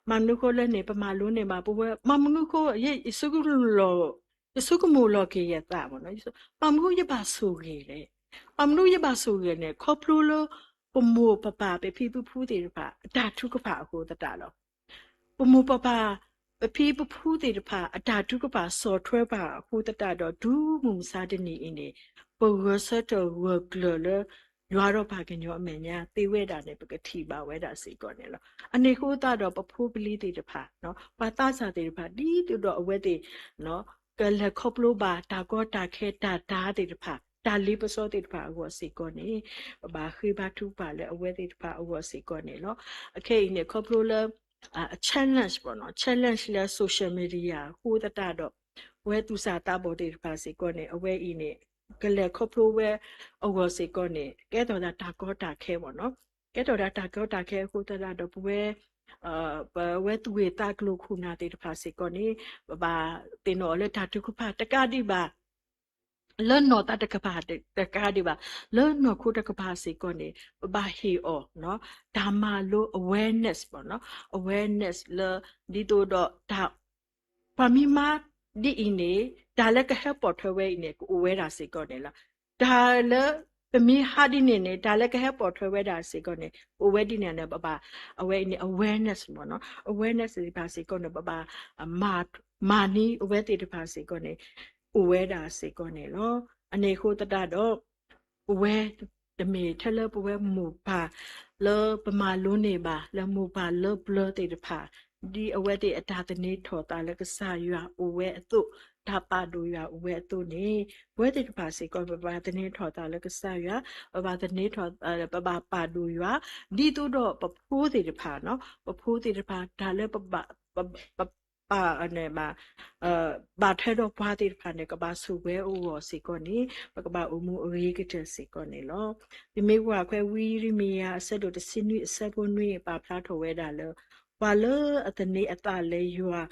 မၤမနုၤဃိလဲၣ်န့ၣ် ပမၤလိန့ၢ်ဘၣ်ပဝဲ မၤမနုၤဃိ ယ ယဆိကမိၣ်လီၤက့ၤယသးမ့ၢ်နီၤ, မၤမနုၤယဘၣ်ဆိၣ်ဂ့ၤလဲၣ်, မၤမနုၤယဘၣ်ဆိၣ်ဂ့ၤန့ၣ် ခီဖျိလၢ ပမိၢ်ပပၢ်ပဖံပဖုသ့ၣ်တဖၣ် အတၢ်ထုကဖၣ်အဃိသတးလီၤ. ပမိၢ်ပပၢ် ပဖံပဖုသ့ၣ်တဖၣ် အတၢ်ထုကဖၣ်ဆီၣ်ထွဲပှၤအဃိသတးဒီး တုၤမုၢ်မဆါတနံၤအံၤန့ၣ် ပဂဲၤဆၢထၢၣ်ဂၢၢ်ကျၢၤလၢ ယွၤဒီးပှၤကညီအမဲာ်ညါသ့ဝဲဒၣ်န့ၣ် ပကထံၣ်ဘၣ်ဝဲဒၣ်စ့ၢ်ကီးန့ၣ်လီၤ. အန့ၣ်အဃိသတးဒီး ပဖိပလံၤသ့ၣ်တဖၣ် ပှၤသးစၢ်သ့ၣ်တဖၣ် ဒ်သိးဒီးအဝဲသ့ၣ် ကလဲၤခီဖျိဘၣ်တၢ်ကီတၢ်ခဲတၢ်ဒါသ့ၣ်တဖၣ် တၢ်လ့ပစီသ့ၣ်တဖၣ်အဂီၢ်စ့ၢ်ကီးန့ၣ် ပဘၣ်ဃ့ဘါထုကဖၣ်လၢအဝဲသ့ၣ်တဖၣ်အဂီၢ်စ့ၢ်ကီးန့ၣ်လီၤ. အခဲအံၤန့ၣ် ခီဖျိလၢ အ challenge ဘၣ်နီၤ, challenge လၢ social media အဃိသတးဒီး ပဝဲသူၣ်စၢ်သးဘီၣ်သ့ၣ်တဖၣ်စ့ၢ်ကီးန့ၣ် အဝဲအံၤန့ၣ် ကလဲၤခီဖျိဝဲအဂီၢ်စ့ၢ်ကီးန့ၣ် ကဲထီၣ်သးတၢ်ကီတၢ်ခဲဘၣ်နီၤ, ကဲထီၣ်သးတၢ်ကီတၢ်ခဲအဃိသတးဒီး ပဝဲ ပဝဲသူၣ်ဂ့ၢ်သးကျိၤခိၣ်နၢ်သ့ၣ်တဖၣ်စ့ၢ်ကီးန့ၣ် ပဘၣ်သ့ၣ်နီၣ်အီၤလၢတၢ်ထုကဖၣ်တကးဒံးဘၣ် လၢနီၢ်သးတကပၤတကးဒံးဘၣ်, လၢနီၢ်ခိတကပၤစ့ၢ်ကီးန့ၣ် ပဘၣ်ဟ့ၣ်အီၤ တၢ်မၤလိ awareness ဘၣ်နီၤ, awareness လၢ ဒ်သိးဒီးတၢ် ပှၤမ့ၢ်မၤဒ်အံၤန့ၣ် တၢ်လၢကဟဲပိာ်ထွဲဝဲအံၤန့ၣ် ကအိၣ်ဝဲဒၣ်စ့ၢ်ကီးန့ၣ်လီၤ. တၢ်လၢ ပမ့ၢ်ဟးဒ်န့ၣ်န့ၣ် တၢ်လၢကဟဲပိာ်ထွဲဝဲဒၣ်စ့ၢ်ကီးန့ၣ် ကအိၣ်ဝဲဒ်န့ၣ်န့ၣ် ပဘၣ် အဝဲအံၤန့ၣ် awareness မ့ၢ်နီၤ, awareness သ့ၣ်တဖၣ်စ့ၢ်ကီးန့ၣ် ပဘၣ် မၤ မၤန့ၢ်အဝဲသ့ၣ်တဖၣ်စ့ၢ်ကီးန့ၣ် အိၣ်ဝဲဒၣ်စ့ၢ်ကီးန့ၣ်လီၤ. အန့ၣ်အဃိသတးဒီး ပဝဲတမ့ၢ်ထဲလၢပဝဲမိၢ်ပၢ်လၢပမၤလိန့ၢ်ဘၣ် လၢမိၢ်ပၢ်လၢပျၢၤသ့ၣ်တဖၣ် ဒ်အဝဲသ့ၣ်အတၢ်သန့ၤထီၣ်သးလၢကစၢ်ယွၤအိၣ်ဝဲအသိး, တၢ်ပာ်ဒိၣ်ယွၤအိၣ်ဝဲအသိးန့ၣ်, ပဝဲသ့ၣ်တဖၣ်စ့ၢ်ကီး ပဘၣ်သန့ၤထီၣ်သးလၢကစၢ်ယွၤ, ပဘၣ်သန့ၤထီၣ်, ပဘၣ်ပာ်ဒိၣ်ယွၤ, ဒ်သိးဒီးပဖိသ့ၣ်တဖၣ်, ပဖိသ့ၣ်တဖၣ် တၢ်လၢပဘၣ် ပ ပ ပာ်န့ၣ်ဘၣ်, ဘၣ်ထွဲဒီးပှၤသ့ၣ်တဖၣ်န့ၣ် ကဘၣ်ဆိၣ်ဂ့ၤအဂီၢ်စ့ၢ်ကီးန့ၣ်, ပကဘၣ်အိၣ်မူအဂ့ၤကတၢၢ်စ့ၢ်ကီးန့ၣ်လီၤ. ပမ့ၢ်ကွၢ်ဖဲဝံယံးရမံယၤအဆၢဒိၣ်တဆံနွံအဆၢဖိနွံ ပာ်ဖျါထီၣ်ဝဲဒၣ်လၢ, ပှၤလၢအသန့ၤအသးလၢယွၤ,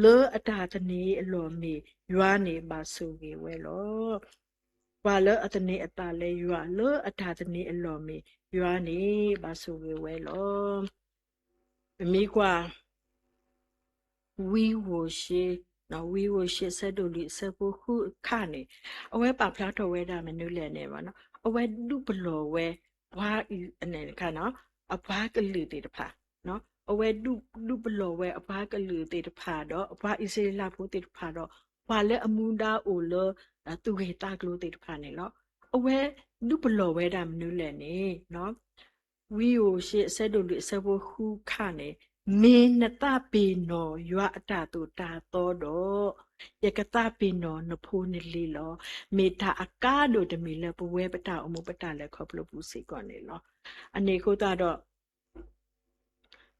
လၢအတၢ်သန့ၤအလီၢ်မ့ၢ်ယွၤန့ၣ် ဘၣ်ဆိၣ်ဂ့ၤဝဲလီၤ. ပှၤလၢအသန့ၤအသးလၢယွၤ, လၢအတၢ်သန့ၤအလီၢ်မ့ၢ်ယွၤန့ၣ် ဘၣ်ဆိၣ်ဂ့ၤဝဲလီၤ. ပမ့ၢ်ကွၢ် ဝံဧိၤၡ့, ဝံဧိၤၡ့အဆၢဒိၣ်လွံၢ်အဆၢဖိဃုအခါန့ၣ်, အဝဲပာ်ဖျါထီၣ်ဝဲဒၣ်မနုၤလဲၣ်န့ၣ်, အဝဲဒုးပလီၢ်ဝဲ ပှၤအံၤန့ၣ် အပှၤကလုာ်သ့ၣ်တဖၣ်, အဝဲဒုးပလီၢ်ဝဲအပှၤကလုာ်သ့ၣ်တဖၣ်ဒီး အပှၤအံၣ်စရ့လးဖိသ့ၣ်တဖၣ်ဒီး ပှၤလၢအမူဒါအိၣ်လၢ သူၣ်ဂ့ၢ်သးကျိၤသ့ၣ်တဖၣ်န့ၣ်လီၤ. အဝဲဒုးပလီၢ်ဝဲဒၣ်မနုၤလဲၣ်န့ၣ် ဝံဧိၤၡ့အဆၢဒိၣ်လွံၢ်အဆၢဖိဃုအခါန့ၣ်, မ့ၢ်နသးပ့ၤနီၣ်ယွၤအတၢ်သိၣ်တၢ်သီဒီး, ယကသးပ့ၤနီၣ်နဖိနလံၤလီၤ. မ့ၢ်တၢ်အကါဒိၣ်တမံၤလၢပဝဲပတၢ်အိၣ်မူပတၢ်လဲၤခီဖျိပူၤစ့ၢ်ကီးန့ၣ်လီၤ. အန့ၣ်အဃိသတး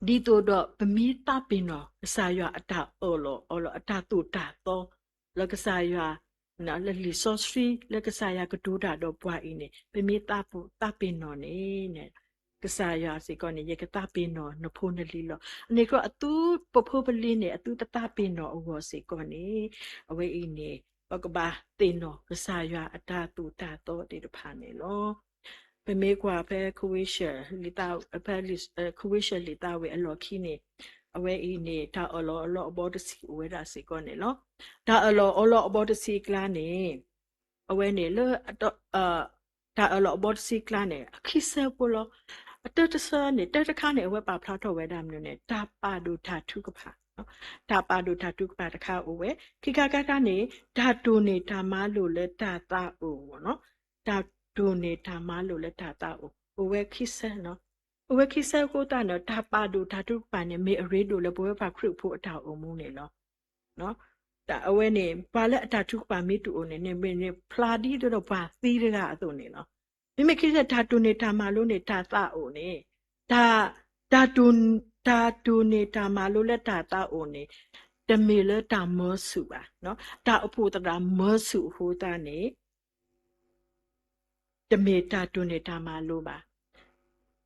ဒီး ဒ်သိးဒီးပမ့ၢ်သးပ့ၤနီၣ် ကစၢ်ယွၤအတၢ်အၢၣ်လီၤအီလီၤ အတၢ်သိၣ်တၢ်သီ လၢကစၢ်ယွၤ လၢလံာ်စီဆှံ လၢကစၢ်ယွၤကတိၤတၢ်ဒီးပှၤအံၤန့ၣ် ပမ့ၢ်သးပ့ၤနီၣ်န့ၣ် ကစၢ်ယွၤစ့ၢ်ကီးန့ၣ် ယကသးပ့ၤနီၣ်နဖိနလံၤလီၤ. အန့ၣ်အဃိ အသုပဖိပလံၤန့ၣ် အသုတသးပ့ၤနီၣ်အဂီၢ်စ့ၢ်ကီးန့ၣ် အဝဲအံၤန့ၣ် ပကဘၣ်သ့ၣ်နီၣ်ကစၢ်ယွၤအတၢ်သိၣ်တၢ်သီသ့ၣ်တဖၣ်န့ၣ်လီၤ. ပမ့ၢ်ကွၢ်ဖဲ ခဝ့ၡၢၣ်လံာ်သးဝ့ၤအလီၢ်ခံန့ၣ် အဝဲအံၤန့ၣ် တၢ်အၢၣ်လီၤအီလီၤအဘီတဆံအိၣ်ဝဲဒၣ်စ့ၢ်ကီးန့ၣ်လီၤ. တၢ်အၢၣ်လီၤအီလီၤအဘီတဆံအကျါန့ၣ် အဝဲန့ၣ်လၢ တၢ်အၢၣ်လီၤအဘီတဆံအကျါန့ၣ် အခံဆၢဖိလီၤ. အတၢတဆၢန့ၣ် တၢတခါန့ၣ် အဝဲပာ်ဖျါထီၣ်ဝဲဒၣ်မနုၤန့ၣ် တၢ်ပာ်ဒိၣ်တၢ်ထုကဖၣ်, တၢ်ပာ်ဒိၣ်တၢ်ထုကဖၣ်တခါအိၣ်ဝဲ, ခံခါတခါန့ၣ် တၢ်တိၢ်န့ၢ်တၢ်မၤလိာ်လၢတၢ်သးအိၣ်, တၢ်တိၢ်န့ၢ်တၢ်မၤလိာ်လၢတၢ်သးအိၣ် အိၣ်ဝဲခံဆၢ အိၣ်ဝဲခံဆၢအဃိသတးန့ၣ် တၢ်ပာ်ဒိၣ်တၢ်ထုကဖၣ်န့ၣ် မ့ၢ်အရ့ဒိၣ်လၢပဝဲပှၤခရံာ်ဖိအတၢ်အိၣ်မူန့ၣ်လီၤ. အဝဲန့ၣ် ပှၤလၢအတၢ်ထုကဖၣ်မ့ၢ်တအိၣ်န့ၣ် မ့ၢ်န့ၣ်ဖျါဒ်သိးဒီးပှၤသံတဂၤအသိးန့ၣ်လီၤ. မ့မ့ၢ်ခံဆၢ တၢ်တိၢ်န့ၢ်တၢ်မၤလိာ်န့ၣ် တၢ်သးအိၣ်န့ၣ်, တၢ် တၢ်တိၢ်န့ၢ်တၢ်မၤလိာ်လၢတၢ်သးအိၣ်န့ၣ် တမ့ၢ်လၢတၢ်မၢဆူၣ်ဘၣ်, တၢ်အိၣ်ဖှိၣ်သရၣ်မၢဆူၣ်အဃိသတးန့ၣ် တမ့ၢ်တၢ်တိၢ်န့ၢ်တၢ်မၤလိာ်ဘၣ်.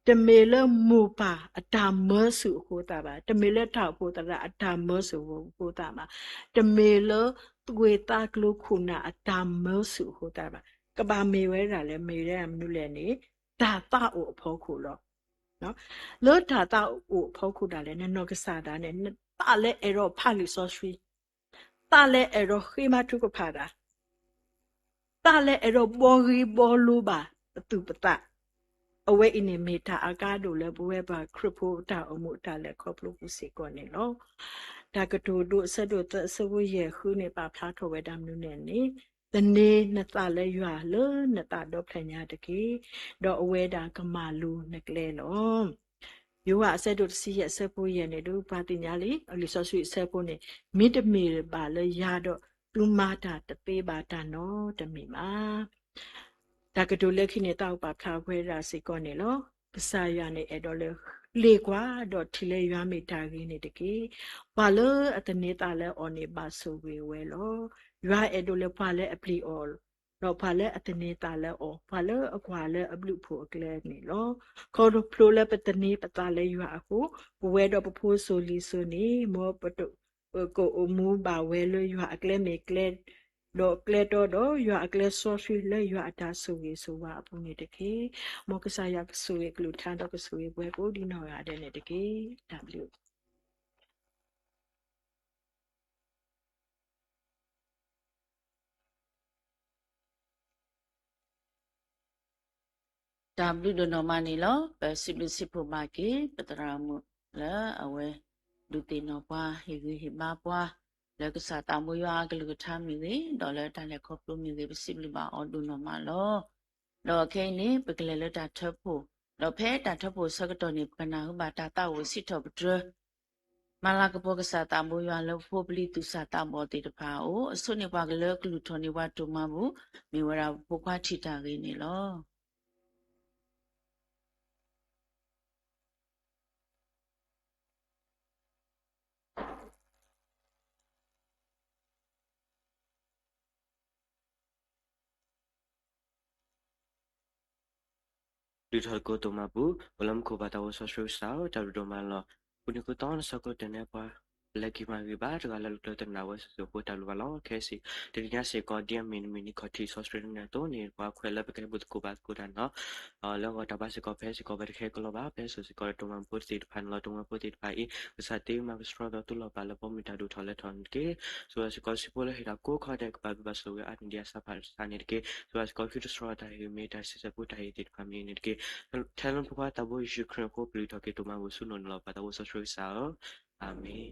တမ့ၢ်လၢမိၢ်ပၢ်အတၢ်မၢဆူၣ်အဃိသတးဘၣ်, တမ့ၢ်လၢတၢ်အိၣ်ဖှိၣ်သရၣ်အတၢ်မၢဆူၣ်အဃိသတးဘၣ်, တမ့ၢ်လၢသူၣ်ဂ့ၢ်သးကျိၤခိၣ်နၢ်အတၢ်မၢဆူၣ်အဃိသတးဘၣ်. ကဘၣ်မ့ၢ်ဝဲဒၣ်လဲၣ်, မ့ၢ်ဝဲဒၣ်မနုၤလဲၣ်န့ၣ် တၢ်သးအိၣ်အဖီခိၣ်လီၤ. လၢတၢ်သးအိၣ်အဖီခိၣ်ဒၣ်လဲာ် နနီၢ်ကစၢ်ဒၣ်န့ၣ် နသးလၢအဲၣ်ဒိးဖးလံာ်စီဆှံ, သးလၢအဲၣ်ဒိးဃ့မၤထုကဖၣ်တၢ်, သးလၢအဲၣ်ဒိးဘှီဂ့ၤဘှီလိဘၣ်ပသူၣ်ပသး, အဝဲအံၤန့ၣ်မ့ၢ်တၢ်အကါဒိၣ်လၢပဝဲပှၤခရံာ်ဖိတၢ်အိၣ်မူ တၢ်လဲၤခီဖျိပူၤစ့ၢ်ကီးန့ၣ်လီၤ. တၢ်ကတိၤဒိအဆၢဒိၣ်သၢအဆၢဖိယဲၢ်ဃုန့ၣ် ပာ်ဖျါထီၣ်ဝဲဒၣ်မနုၤလဲၣ်န့ၣ်, သန့ၤနသးလၢယွၤလၢနသးဒီဖျၢၣ်ညါတက့ၢ်, ဒီးအဝဲဒၣ်ကမၤလိနကျဲလီၤ. ယိၤဟၣ်အဆၢဒိၣ်တဆံယဲၢ်အဆၢဖိယဲၢ်န့ၣ် ဒ်ပှၤသ့ၣ်ညါလံ, လံာ်စီဆှံအဆၢဖိန့ၣ် မ့တမ့ၢ်ဘၣ်လၢယၤဒီး သုမၤတၢ်တသ့ဘၣ်တၢ်နီတမံၤဘၣ်. တၢ်ကတိၤလၢခံန့ၣ် သးအိၣ်ပာ်ဖျါဝဲဒၣ်စ့ၢ်ကီးန့ၣ်လီၤ. ကစၢ်ယွၤန့ၣ်အဲၣ်ဒိးလၢ လှ့ၣ်ကွၢ်ဒီးထံၣ်လၢယွၤမ့ၢ်တၢ်ဂ့ၤန့ၣ်တက့ၢ်. ပှၤလၢအသန့ၤသးလၢအီၤန့ၣ် ဘၣ်ဆိၣ်ဂ့ၤဝဲလီၤ. ယွၤအဲၣ်ဒိးလၢပှၤလၢအပျံၤအီၤ, ဒီးပှၤလၢအသန့ၤသးလၢအီၤ, ပှၤလၢအကွၢ်လၢအဘျုးအဖှိၣ်အကျဲန့ၣ်လီၤ. ခီဖျိလၢပသန့ၤပသးလၢယွၤအဃိ, ပဝဲဒီးပဖိစိၤလံၤစိၤန့ၣ် မ်ပ ကအိၣ်မူဘၣ်ဝဲလၢယွၤအကျဲမ့ၢ်ကျဲ, ဒီးကျဲတီဒီးယွၤအကျဲစီဆှံလၢယွၤအတၢ်ဆိၣ်ဂ့ၤဆိၣ်ဝါအပူၤန့ၣ်တက့ၢ်. မ်ကစၢ်ယွၤကဆိၣ်ဂ့ၤကလုၢ်ကထါဒီးကဆိၣ်ဂ့ၤပှၤကိးဒ်နီၢ်ဂၤဒဲးန့ၣ်တက့ၢ်. တၢ်ဘျုး တၢ်ဘျုးဒိၣ်နီၢ်မးန့ၣ်လီၤ. ပစံးဘျုးစံးဖှိၣ်ဘၣ်က့ၤ ပသရၣ်မုၣ်လၢအဝဲ ဒုးသ့ၣ်နီၣ်ပှၤ ဟ့ၣ်ဂံၢ်ဟ့ၣ်ဘါပှၤ လၢကစၢ်သးဘိယွၤအကလုၢ်ကထါမ့ၢ်ဂ့ၤ, ဒီးလၢတၢ်လဲၤခီဖျိမ့ၢ်ဂ့ၤ, ပစံးဘျုးဘၣ်အီၤဒိၣ်နီၢ်မးလီၤ. ဒီးခဲအံၤန့ၣ် ပကလဲၤလၢတၢ်ထၢဖှိၣ်, ဒီးဖဲတၢ်ထၢဖှိၣ်ဆၢကတီၢ်န့ၣ် ပကနၢ်ဟူဘၣ်တၢ်သးအိၣ်စံးထီၣ်ပတြၢၤ မၤလၤကပီၤကစၢ်သးဘိယွၤလၢပဖိပလံၤသူၣ်စၢ်သးဘီၣ်သ့ၣ်တဖၣ်အအိၣ်, အဆိန့ၢ်ပှၤကလၢကလုၢ်ထီၣ်န့ၢ်ပှၤတိၢ်မၤဘူၣ်, မ့ၢ်ဝဲဒၣ်ပဖိခွါထံၣ်တၢ်ဂ့ၤန့ၣ်လီၤ. လုၢ်ထီၣ်သကိးတိၢ်မၤဘူၣ်, အိၣ်လၢမူခိၣ်ပၢ်သးဘိစီဆှံကစၢ်ဧၢ, တၢ်ဘျုးဒိၣ်မးလီၤ. ပူၤနံၤဃုသီနဆၢကိးတနံၤပှၤ ပလဲၤက့ၤမၤဂ့ၤဘၣ်တဂၤလၢ်လၢ်ကျဲတနၤဝဲ စံးစိၤဖိတၢ်ဘျုးဘၣ်လီၤ. ခဲစံး, တနံၤညါစ့ၢ်ကီး ဒ်အမ့ၢ်နမ့ၢ်နံၣ်ခီၣ်ထံးစီဆှံနၢ်အသိးန့ၣ် ပှၤခွဲးလၢပကဟဲဘူၣ်သကိးဘါသကိးတၢ်န့ၣ်လီၤ. လၢအဂီၢ်တၢ်ဘါစ့ၢ်ကီး ပဟဲစ့ၢ်ကီး ပတဟဲကလီဘၣ်, ပဟဲစိာ်စ့ၢ်ကီးဒီးတိၢ်မၤဘူၣ်ဖိသ့ၣ်တဖၣ်န့ၣ်လီၤ. တိၢ်မၤဘူၣ်ဖိသ့ၣ်တဖၣ်အံၤ ကစၢ်သ့မၤကဆှီဒီးသူၣ်လီၤပာ်လၢပမ့ၢ်တၢ်ဒိၣ်ထီၣ်လဲၤထီၣ်န့ၣ်တက့ၢ်. ဆိၣ်ဂ့ၤစ့ၢ်ကီး စံးဖိလၢဟ့ၣ်တၢ်ကိးခီဒဲးကဘၣ်ဘျုးဘၣ်ဆိၣ်ဂ့ၤအါန့ၢ်ဒံးအဆၢဖးဆါန့ၣ်တက့ၢ်. ဆိၣ်ဂ့ၤစ့ၢ်ကီး ဃုတြီတၢ်ဟ့ၣ်မ့ၢ်တၢ်ဆံးဆဲဖိတၢ်ဟ့ၣ်သ့ၣ်တဖၣ်မ့ၢ်န့ၣ်တက့ၢ်. ထဲလၢပဖိခွါသးဘိယ့ၣ်ၡူးခရံာ်အဃိ ပလုၢ်ထီၣ်က့ၤတိၢ်မၤဘူၣ်ဆူနအိၣ်န့ၣ်လီၤ. ပၢ်သးဘိစီဆှံကစၢ်ဧၢ, အၤမ့ၣ်.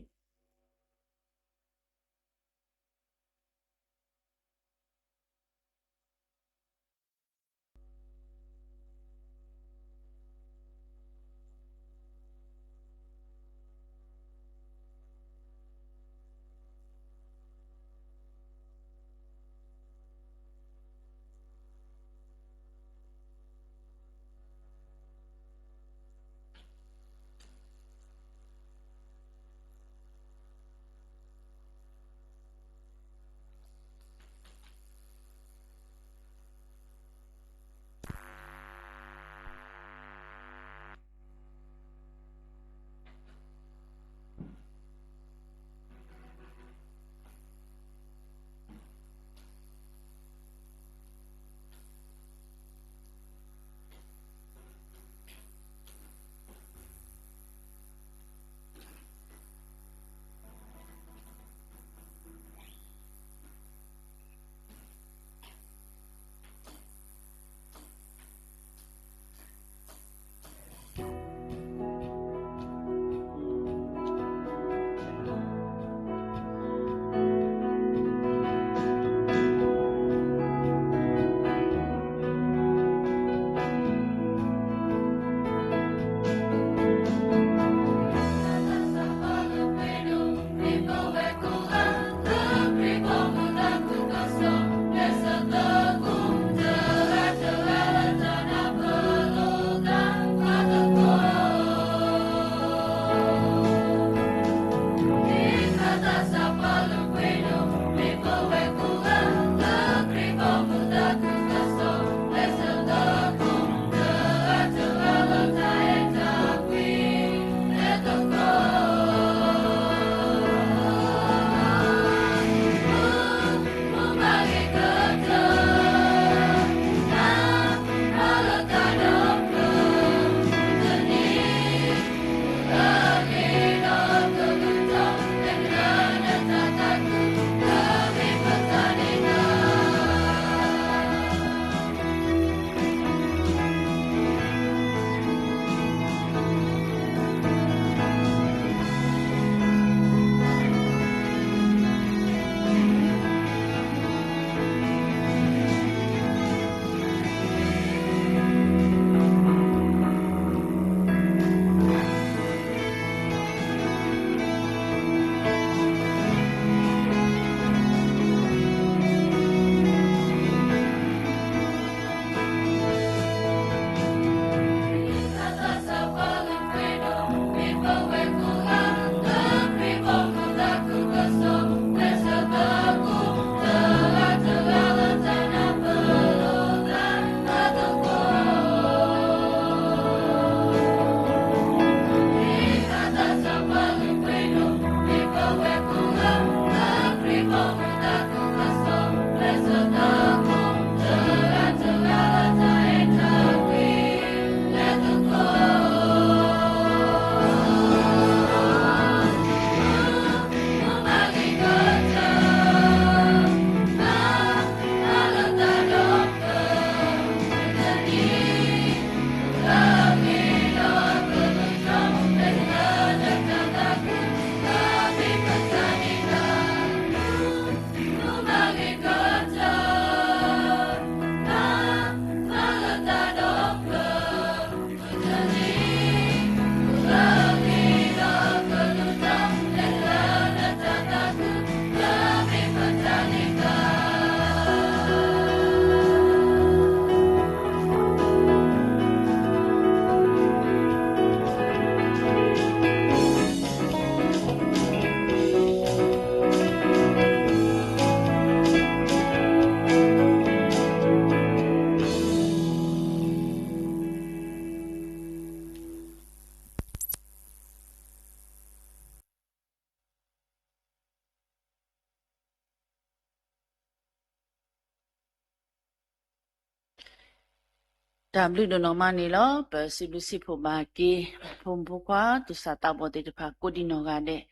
တၢ်ဘျုးဒိၣ်နီၢ်မးန့ၣ်လီၤ. ပစံးဘျုးစံးဖှိၣ်ဘၣ်က့ၤ ပဖိမုၣ်ဖိခွါ သူၣ်စၢ်သးဘီၣ်သ့ၣ်တဖၣ် ကိးဒံးနီၢ်ဂၤဒဲး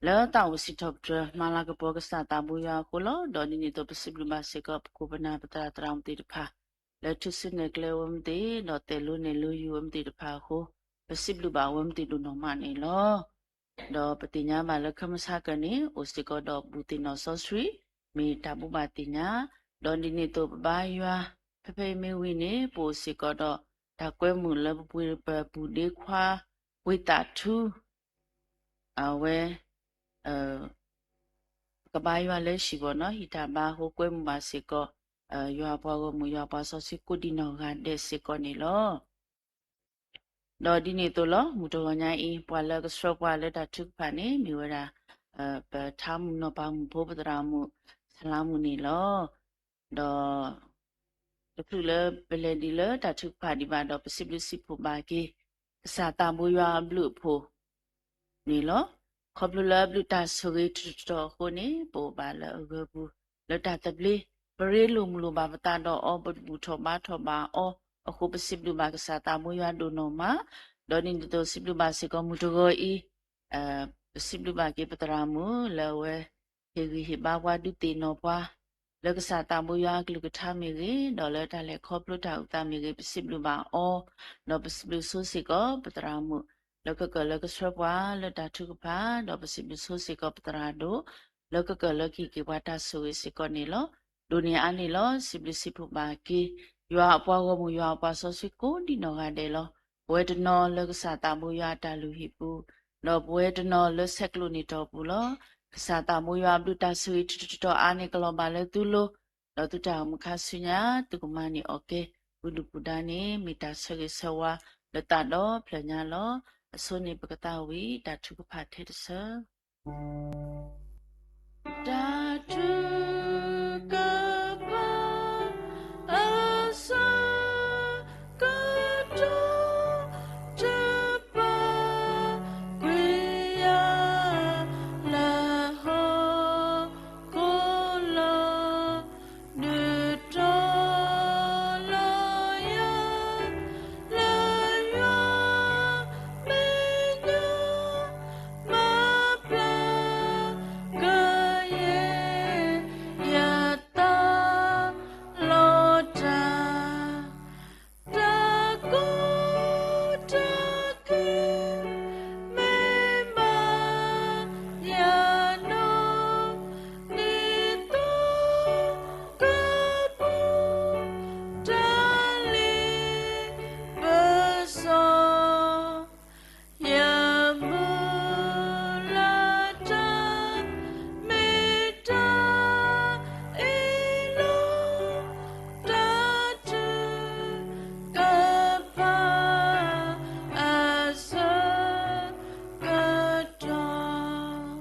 လၢသးအိၣ်စံးထီၣ်ပတြၢၤ မၤလၤကပီၤကစၢ်သးဘိယွၤအဃိလီၤ. ဒီးဒ်န့ၣ်အသိး ပစံးဘျုးဘၣ်စ့ၢ်ကီး ပခိၣ်ပနၢ်ပသရၣ်သရၣ်မုၣ်သ့ၣ်တဖၣ် လၢထူၣ်စုနဲၣ်ကျဲဝဲမ့ၢ်သ့ၣ် ဒီးသဲးလိနဲၣ်လိယုာ်ဝဲမ့ၢ်သ့ၣ်တဖၣ်အဃိ ပစံးဘျုးဘၣ်ဝဲမ့ၢ်သ့ၣ်ဒိၣ်နီၢ်မးန့ၣ်လီၤ. ဒီးပသ့ၣ်ညါဘၣ်လၢခါမုၢ်ဆါကၢၢ်န့ၣ် အိၣ်စ့ၢ်ကီးဒီးဘူးသ့ၣ်နီၣ်စီဆှံ မ့ၢ်တၢ်ဘူၣ်ဘၣ်သ့ၣ်ညါ, ဒီးဒ်န့ၣ်အသိးပဘါယွၤ ဖဲဖဲအံၤမ့ၢ်ဝံၤန့ၣ် ပအိၣ်စ့ၢ်ကီးဒီးတၢ်ကွဲမုာ်လၢပပှ့ၤပပူၤဒ့ခွါ ဝ့သးထူ အဝဲ ကဘါယွၤလၢဟံၣ်ဘီနီၤ ဟံၣ်တၢ်ဘါအဃိ ကွဲမုာ်ဘၣ်စ့ၢ်ကီး ယွၤအပှၤဂီၢ်မုၢ် ယွၤအပှၤစီဆှံကိးဒံးနီၢ်ဂၤဒဲးစ့ၢ်ကီးန့ၣ်လီၤ. ဒီးဒ်န့ၣ်အသိးလီၤ မုၢ်တဂီၤညါအံၤ ပှၤလၢကဆှၢပှၤလၢတၢ်ထုကဖၣ်န့ၣ် မ့ၢ်ဝဲဒၣ် ပထါမုၣ်နီၢ်ပၤမုၣ်ဖိ ပသရၣ်မုၣ် ဆလါမုၣ်န့ၣ်လီၤ. ဒီး တချုးလၢပလဲၤဒံးလၢတၢ်ထုကဖၣ်ဒံးဘၣ်ဒီး ပစံးဘျုးစံးဖှိၣ်ဘၣ်က့ၤ ကစၢ်သးဘိယွၤအဘျုးအဖှိၣ် န့ၣ်လီၤ. ခီဖျိလၢအဘျုးတၢ်ဆိၣ်ဂ့ၤတတီၤတတီၤအဃိန့ၣ် ပအိၣ်ဘၣ်လၢအဂၢၤပူၤ လၢတၢ်သဘျ့, ပရ့လိာ်မုာ်လိာ်ဘၣ်ပသးဒီးအီၤ ပဘူၣ်ထီၣ်ဘါထီၣ်ဘၣ်အီၤအဃိ ပစံးဘျုးဘၣ်ကစၢ်သးဘိယွၤဒိၣ်နီၢ်မး, ဒီးဒ်န့ၣ်အသိးစံးဘျုးဘၣ်စ့ၢ်ကီးမုၢ်တဂီၤအံၤ ပစံးဘျုးဘၣ်က့ၤပသရၣ်မုၣ်လၢအဝဲ ဟ့ၣ်ဂံၢ်ဟ့ၣ်ဘါပှၤဒုးသ့ၣ်နီၣ်ပှၤ လၢကစၢ်သးဘိယွၤအကလုၢ်ကထါမ့ၢ်ဂ့ၤ, ဒီးလၢတၢ်လဲၤခီဖျိတၢ်အုၣ်သးမ့ၢ်ဂ့ၤ ပစံးဘျုးဘၣ်အီၤ, ဒီးပစံးဘျုးဆိစ့ၢ်ကီးပသရၣ်မုၣ် လၢကကၢၢ်လၢကဆှၢပှၤလၢတၢ်ထုကဖၣ်, ဒီးပစံးဘျုးဆိစ့ၢ်ကီးပသရၣ်ဒိၣ် လၢကကၢၢ်လၢကဟ့ၣ်က့ၤပှၤတၢ်ဆိၣ်ဂ့ၤစ့ၢ်ကီးန့ၣ်လီၤ. ဒိၣ်န့ၢ်အါန့ၣ်လီၤ စံးဘျုးစံးဖှိၣ်ဘၣ်က့ၤ ယွၤအပှၤဂီၢ်မုၢ် ယွၤအပှၤစီဆှံကိးဒံးနီၢ်ဂၤဒဲးလီၤ. ပဝဲတနီၤလၢကစၢ်သးဘိယွၤအတၢ်လုၢ်ဟံၣ်ပူၤ, ဒီးပဝဲတနီၤလၢဆဲးကျိးန့ၢ်တီၢ်ပူၤလီၤ. ကစၢ်သးဘိယွၤအဘျုးတၢ်ဆိၣ်ဂ့ၤတတီၤတတီၤအါန့ၣ် ကလီၤဘၣ်လၢသုလိၤ, ဒီးသုတၢ်အိၣ်မူခါဆူညါ သုကမၤန့ၢ်အီၣ်ကဲ ပူၤဒုၣ်ပူၤဒါန့ၣ် မ့ၢ်တၢ်ဆၢဂ့ၤဆၢဝါလၢသးဒီဖျၢၣ်ညါလီၤ. အဆိန့ၣ်ပကသးဝံၣ်တၢ်ထုကဖၣ်ထဲတဆၢ တၢ်ထုကဖၣ် အဆၢကတီၢ် တပာ်ကွံာ်ယၤ လၢဟီၣ်ခိၣ်လီၤ ဒုးတီၤလီၤယၤ လၢယွၤမဲာ်ညါ မၤပျၢ်ကယဲၢ် ယသးလီၤတၢ် တၢ်ကူၣ်တၢ်က့ မ့ၢ်မၤယၤနီၢ် နံၤသီကပူၤ တၢ်လ့ပစီ ယမုၢ်လၢ်တၢ် မ့ၢ်တၢ်အ့ၣ်လိာ် တၢ်ထုကဖၣ် အဆၢကတီၢ်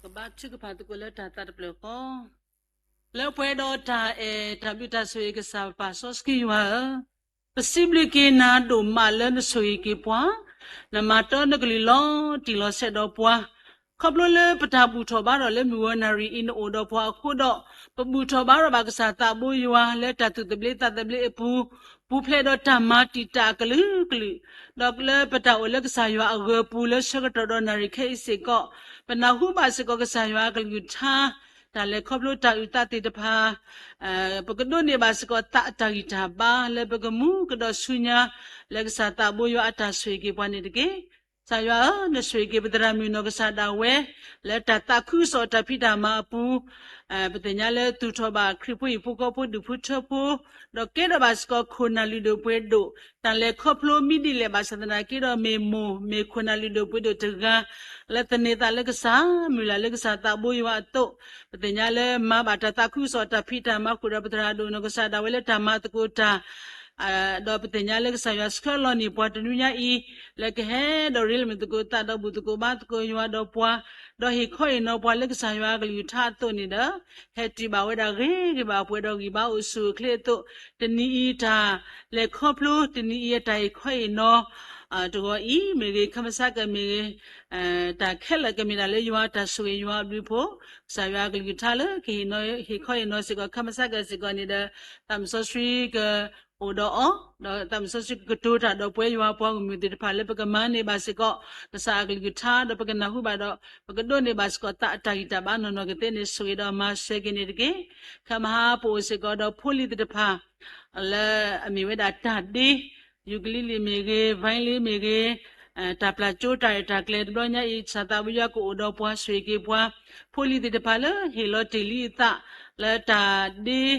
ကဘါထုကဖၣ်သကိးလၢတၢ်သးတဖျၢၣ်ဃီ လၢပှဲၤဒီးတၢ်အဲၣ်တၢ်ဘျုးတၢ်ဆိၣ်ဂ့ၤ ကစၢ်ပပၢ်စီဆှံယွၤဧၢ, ပစံးဘျုးက့ၤနၤဒိၣ်မးလၢနဆိၣ်ဂ့ၤက့ၤပှၤ, နမၤတီနကလုၢ်လီၤတံၢ်လီၤဆဲးဒီးပှၤ, ခီဖျိလၢပတၢ်ဘူၣ်ထီၣ်ဘါထီၣ်လၢမုၢ်ဂီၤနၣ်ရံၣ်အံၤ နအိၣ်ဒီးပှၤအဃိဒီး, ပဘူၣ်ထီၣ်ဘါထီၣ်ဘၣ်ကစၢ်သးဘိယွၤ လၢတၢ်သူၣ်သဘျ့သးသဘျ့အပူၤ, ပူၤဖျဲးဒီးတၢ်မၤတံာ်တာ်အကလုာ်ကလုာ်, ဒီးလၢပတၢ်အိၣ်လၢကစၢ်ယွၤအဂၢၤပူၤ လၢဆၢကတီၢ်ဒီးနၣ်ရံၣ်ခဲအံၤစ့ၢ်ကီး, ပနၢ်ဟူဘၣ်စ့ၢ်ကီးကစၢ်ယွၤအကလုၢ်ကထါ တၢ်လဲၤခီဖျိတၢ်အုၣ်သးသ့ၣ်တဖၣ်, ပကဒိးန့ၢ်ဘၣ်စ့ၢ်ကီးသးအတၢ်ဂံၢ်တၢ်ဘါ လၢပကမူကဒီးဆူညါ လၢကစၢ်သးဘိယွၤအတၢ်ဆိၣ်ဂ့ၤက့ၤပှၤန့ၣ်တက့ၢ်. ကစၢ်ယွၤဧၢ, နဆိၣ်ဂ့ၤက့ၤပသရၣ်မုၣ်နီၢ်ကစၢ်ဒၣ်ဝဲ လၢတၢ်သးခုကစီၣ်တၢ်ဖံးတၢ်မၤအပူၤ, ပသ့ၣ်ညါလၢသူၣ်ထီၣ်ဘၣ်ခရံာ်ဖိဟံၣ်ဖိဃီဖိဒူၣ်ဖိထၢဖိ, ဒီးကဲထီၣ်ဘၣ်စ့ၢ်ကီးခိၣ်နၢ်လုၢ်ဒိၣ်ပှ့ၤဒိၣ်, တၢ်လဲၤခီဖျိမံဒ်လဲၣ်ဘၣ်ဆၣ်သနာ်က့ဒီး မ့ၢ်မိၢ်မ့ၢ်ခိၣ်နၢ်လုၢ်ဒိၣ်ပှ့ၤဒိၣ်တဂၤ လၢသန့ၤသးလၢကစၢ်, မုၢ်လၢ်လၢကစၢ်သးဘိယွၤအသိး, ပသ့ၣ်ညါလၢမၤဘၣ်တၢ်သးခုကစီၣ်တၢ်ဖံးတၢ်မၤဃုာ်ဒီးပသရၣ်ဒိၣ်နီၢ်ကစၢ်ဒၣ်ဝဲလၢတၢ်မၤသကိးတၢ် ဒီးပသ့ၣ်ညါလၢကစၢ်ယွၤဆှၢလီၤန့ၢ်ပှၤတနွံညါအံၤ, လၢကဟဲဒီးရ့လိာ်မုာ်သကိးသးဒီးဘူၣ်သကိးဘါသကိးယွၤဒီးပှၤ, ဒီးဟ့ၣ်ခီဟ့ၣ်နီၤပှၤလၢကစၢ်ယွၤအကလုၢ်ကထါအသိးန့ၣ်ဒီး, ဟဲတုၤဘၣ်ဝဲဒၣ်ဂ့ၤဂ့ၤဘၣ်ပှဲၤဒီးဂံၢ်ဘါအိၣ်ဆူၣ်အိၣ်ချ့အသိး, တနံၤအံၤတၢ်လဲၤခီဖျိ တနံၤအံၤအတၢ်ဟ့ၣ်ခီဟ့ၣ်နီၤ တဂီၤအံၤမ့ၢ်ဂ့ၤ ခမၢ်ကၢမ့ၢ်ဂ့ၤ, တၢ်ခဲလၢာ်ကမ့ၢ်ဒၣ်လၢယွၤအတၢ်ဆိၣ်ဂ့ၤယွၤအဘျုးအဖှိၣ်, ကစၢ်ယွၤအကလုၢ်ကထါလၢကဟ့ၣ်ခီဟ့ၣ်နီၤစ့ၢ်ကီး ခမၢ်ကၢစ့ၢ်ကီးန့ၣ်ဒီး သးမုၣ်စီဆှံကအိၣ်ဒီးအီၤ, ဒီးသးမုၣ်စီဆှံကကတိၤတၢ်ဒီးပဝဲယွၤပှၤဂီၢ်မုၢ်သ့ၣ်တဖၣ်လၢပကမၤန့ၢ်ဘၣ်စ့ၢ်ကီး ကစၢ်အကလုၢ်ကထါ ဒီးပကနၢ်ဟူဘၣ်ဒီး ပကဒိးန့ၢ်ဘၣ်စ့ၢ်ကီးသးအတၢ်ဂံၢ်တၢ်ဘါနီၢ်နီၢ်ကသ့န့ၣ် ဆိၣ်ဂ့ၤဒီးမၤစၢၤက့ၤန့ၣ်တက့ၢ်. ခဲမဟါပအိၣ်စ့ၢ်ကီးဒီးဖိလံၤသ့ၣ်တဖၣ် လၢအမ့ၢ်ဝဲဒၣ်တၢ်ဒ့, ယူကလံလံမ့ၢ်ဂ့ၤ, ဝဲလံမ့ၢ်ဂ့ၤ, တၢ်ပျၢ်ကၠိတၢ်ရဲၣ်တၢ်ကျဲၤတဘျီညါအံၤ ကစၢ်သးဘိယွၤကအိၣ်ဒီးပှၤဆိၣ်ဂ့ၤက့ၤပှၤ, ဖိလံၤသ့ၣ်တဖၣ်လၢဟ့ၣ်လီၤတ့ၢ်လံအသး လၢတၢ်ဒ့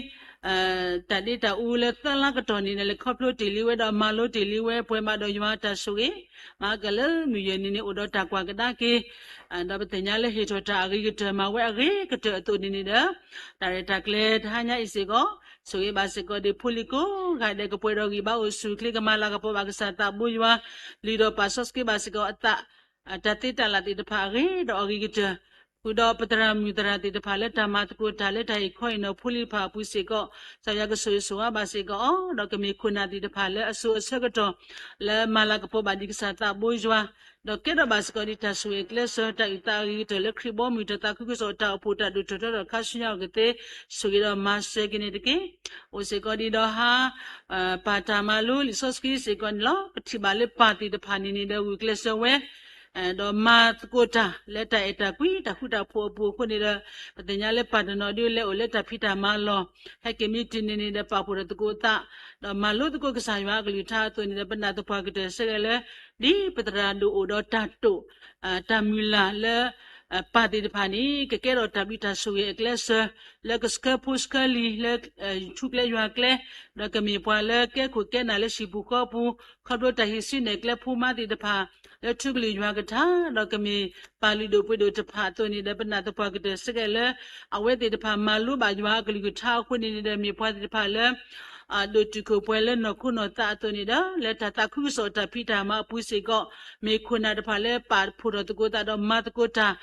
တၢ်ဒ့တၢ်အူလၢသၢလါကတီၢ်န့ၣ် လဲၤခီဖျိတ့ၢ်လံဝဲဒီးမၤလိတ့ၢ်လံဝဲ ပှဲၤမးဒီးယွၤအတၢ်ဆိၣ်ဂ့ၤ, မၤကလၢမုၢ်ယဲၢ်နံၤန့ၣ်အိၣ်ဒီးတၢ်ကွၢ်ကဒါက့ၤ, ဒီးပသ့ၣ်ညါလၢဟ့ၣ်ထီၣ်တၢ်အဂ့ၤကတၢၢ်မၤဝဲအဂ့ၤကတၢၢ်အသိးန့ၣ်န့ၣ်ဒီး တၢ်ရဲၣ်တၢ်ကျဲၤတဟါညါအံၤစ့ၢ်ကီး ဆိၣ်ဂ့ၤဘၣ်စ့ၢ်ကီးဒ်ဖိလံၤကိးဂၤဒဲး ကပှဲၤဒီးဂံၢ်ဘါအိၣ်ဆူၣ်အိၣ်ချ့ကမၤလၤကပီၤဘၣ်ကစၢ်သးဘိယွၤ, လုၢ်ဒီးပာ်စီဆှံဘၣ်စ့ၢ်ကီးအသး တၢ်သ့တၢ်လၢ်သ့ၣ်တဖၣ်အဂ့ၤဒီးအဂ့ၤကတၢၢ်, ဃုာ်ဒီးပသရၣ်မုၣ်သရၣ်သ့ၣ်တဖၣ်လၢတၢ်မၤသကိးတၢ်လၢတၢ်ဟ့ၣ်ခီဟ့ၣ်နီၤဖိလံၤတဖၣ်အပူၤစ့ၢ်ကီး, ကစၢ်ယွၤကဆိၣ်ဂ့ၤဆိၣ်ဝါဘၣ်စ့ၢ်ကီးအီၤ, ဒီးကမ့ၢ်ခိၣ်နၢ်သ့ၣ်တဖၣ်လၢအစိၤအဆၢကတီၢ် လၢမၤလၤကပီၤဘၣ်ဒ်ကစၢ်သးဘိယွၤ, ဒီးကဲထီၣ်ဘၣ်စ့ၢ်ကီးဒ်တၢ်ဆိၣ်ဂ့ၤအကျဲးစၢး တၢ်အုၣ်သးအဂ့ၤကတၢၢ်လၢခရံာ်ဘီမုၢ်တၢ်သးခုကစီၣ်တၢ်အိၣ်ဖှိၣ်တၢ်ဒိၣ်ထီၣ်ထီထီၣ်ခါဆူညါအဂီၢ်ကသ့ ဆိၣ်ဂ့ၤဒီးမၤစၢၤက့ၤန့ၣ်တက့ၢ်. အိၣ်စ့ၢ်ကီးဒ်ဒီးဟါ ပာ်တၢ်မၤလိလံာ်စီဆှံစ့ၢ်ကီးန့ၣ်လီၤ. ပထံၣ်ဘၣ်လၢပၢ်သ့ၣ်တဖၣ်န့ၣ်န့ၣ်ဒီးဂုာ်ကျဲးစၢးဝဲ ဒီးမၤသကိးတၢ်လၢတၢ်အဲၣ်တၢ်ကွံတၢ်ဃူတၢ်ဖိးအပူၤအဃိန့ၣ်ဒီး ပသ့ၣ်ညါလၢပၢ်တနီၤဒ်လဲၣ်အိၣ်လၢတၢ်ဖံးတၢ်မၤလီၢ်, ဟဲက့ၤမ့ၢ်တုၤန့ၣ်န့ၣ်ဒီးပာ်ဖှိၣ်ထီၣ်သကိးအသး ဒီးမၤလိသကိးကစၢ်ယွၤအကလုၢ်ကထါအသိးန့ၣ်ဒီး ပနာ်သပှၢ်ကတၢၢ်ဆၢကဲၤလၢ ဒ်ပသရၣ်ဒိၣ်အိၣ်ဒီးတၢ်တိာ် တၢ်မုၢ်လၢ်လၢ ပၢ်သ့ၣ်တဖၣ်န့ၣ် ကကဲထီၣ်တၢ်ဘျုးတၢ်ဆိၣ်ဂ့ၤအကျဲးစၢး လၢကဆှၢဖိဆှၢလံၤလၢ ထူကျဲယွၤကျဲ, ဒီးကမ့ၢ်ပှၤလၢကဲခိၣ်ကဲနၢ်လၢဟံၣ်ပူၤဃီပူၤ, ခီဖျိတၢ်ဟံးစုနဲၣ်ကျဲဖိမါသ့ၣ်တဖၣ် လၢထူကလုၢ်ယွၤကထါ, ဒီးကမ့ၢ်ပၢ်လုၢ်ဒိၣ်ပှ့ၤဒိၣ်တဖၣ်အသိးန့ၣ်ဒီး ပနာ်သပှၢ်ကတၢၢ်ဆၢကဲၤလၢ အဝဲသ့ၣ်တဖၣ်မၤလိဘၣ်ယွၤအကလုၢ်ကထါအဃိန့ၣ်န့ၣ်ဒီး မ့ၢ်ပှၤသ့ၣ်တဖၣ်လၢ ဒိၣ်တုာ်ခိၣ်ပှဲၤလၢနီၢ်ခိနီၢ်သးအသိးန့ၣ်ဒီး လၢတၢ်သးခုကစီၣ်တၢ်ဖံးတၢ်မၤအပူၤစ့ၢ်ကီး မ့ၢ်ခိၣ်နၢ်တဖၣ်လၢပာ်ဖှိၣ်ထီၣ်သကိးသးဒီးမၤသကိးတၢ်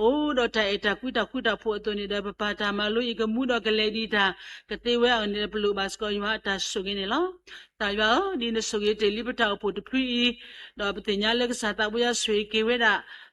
အိၣ်ဒီးတၢ်အဲၣ်တၢ်ကွံတၢ်ဃူတၢ်ဖိးအသိးန့ၣ်ဒီး ပပာ်တၢ်မၤလိအံၤကမူဒီးကလဲၤဒံးတၢ်ကသ့ဝဲအဂီၢ်န့ၣ်ဒီး ပလိၣ်ဘၣ်စ့ၢ်ကီးယွၤအတၢ်ဆိၣ်ဂ့ၤန့ၣ်လီၤ. ကစၢ်ယွၤဧၢ, ဒ်နဆိၣ်ဂ့ၤတ့ၢ်လံပတၢ်အိၣ်ဖှိၣ်တဖုအံၤ, ဒီးပသ့ၣ်ညါလၢကစၢ်သးဘိယွၤဆိၣ်ဂ့ၤက့ၤဝဲဒၣ်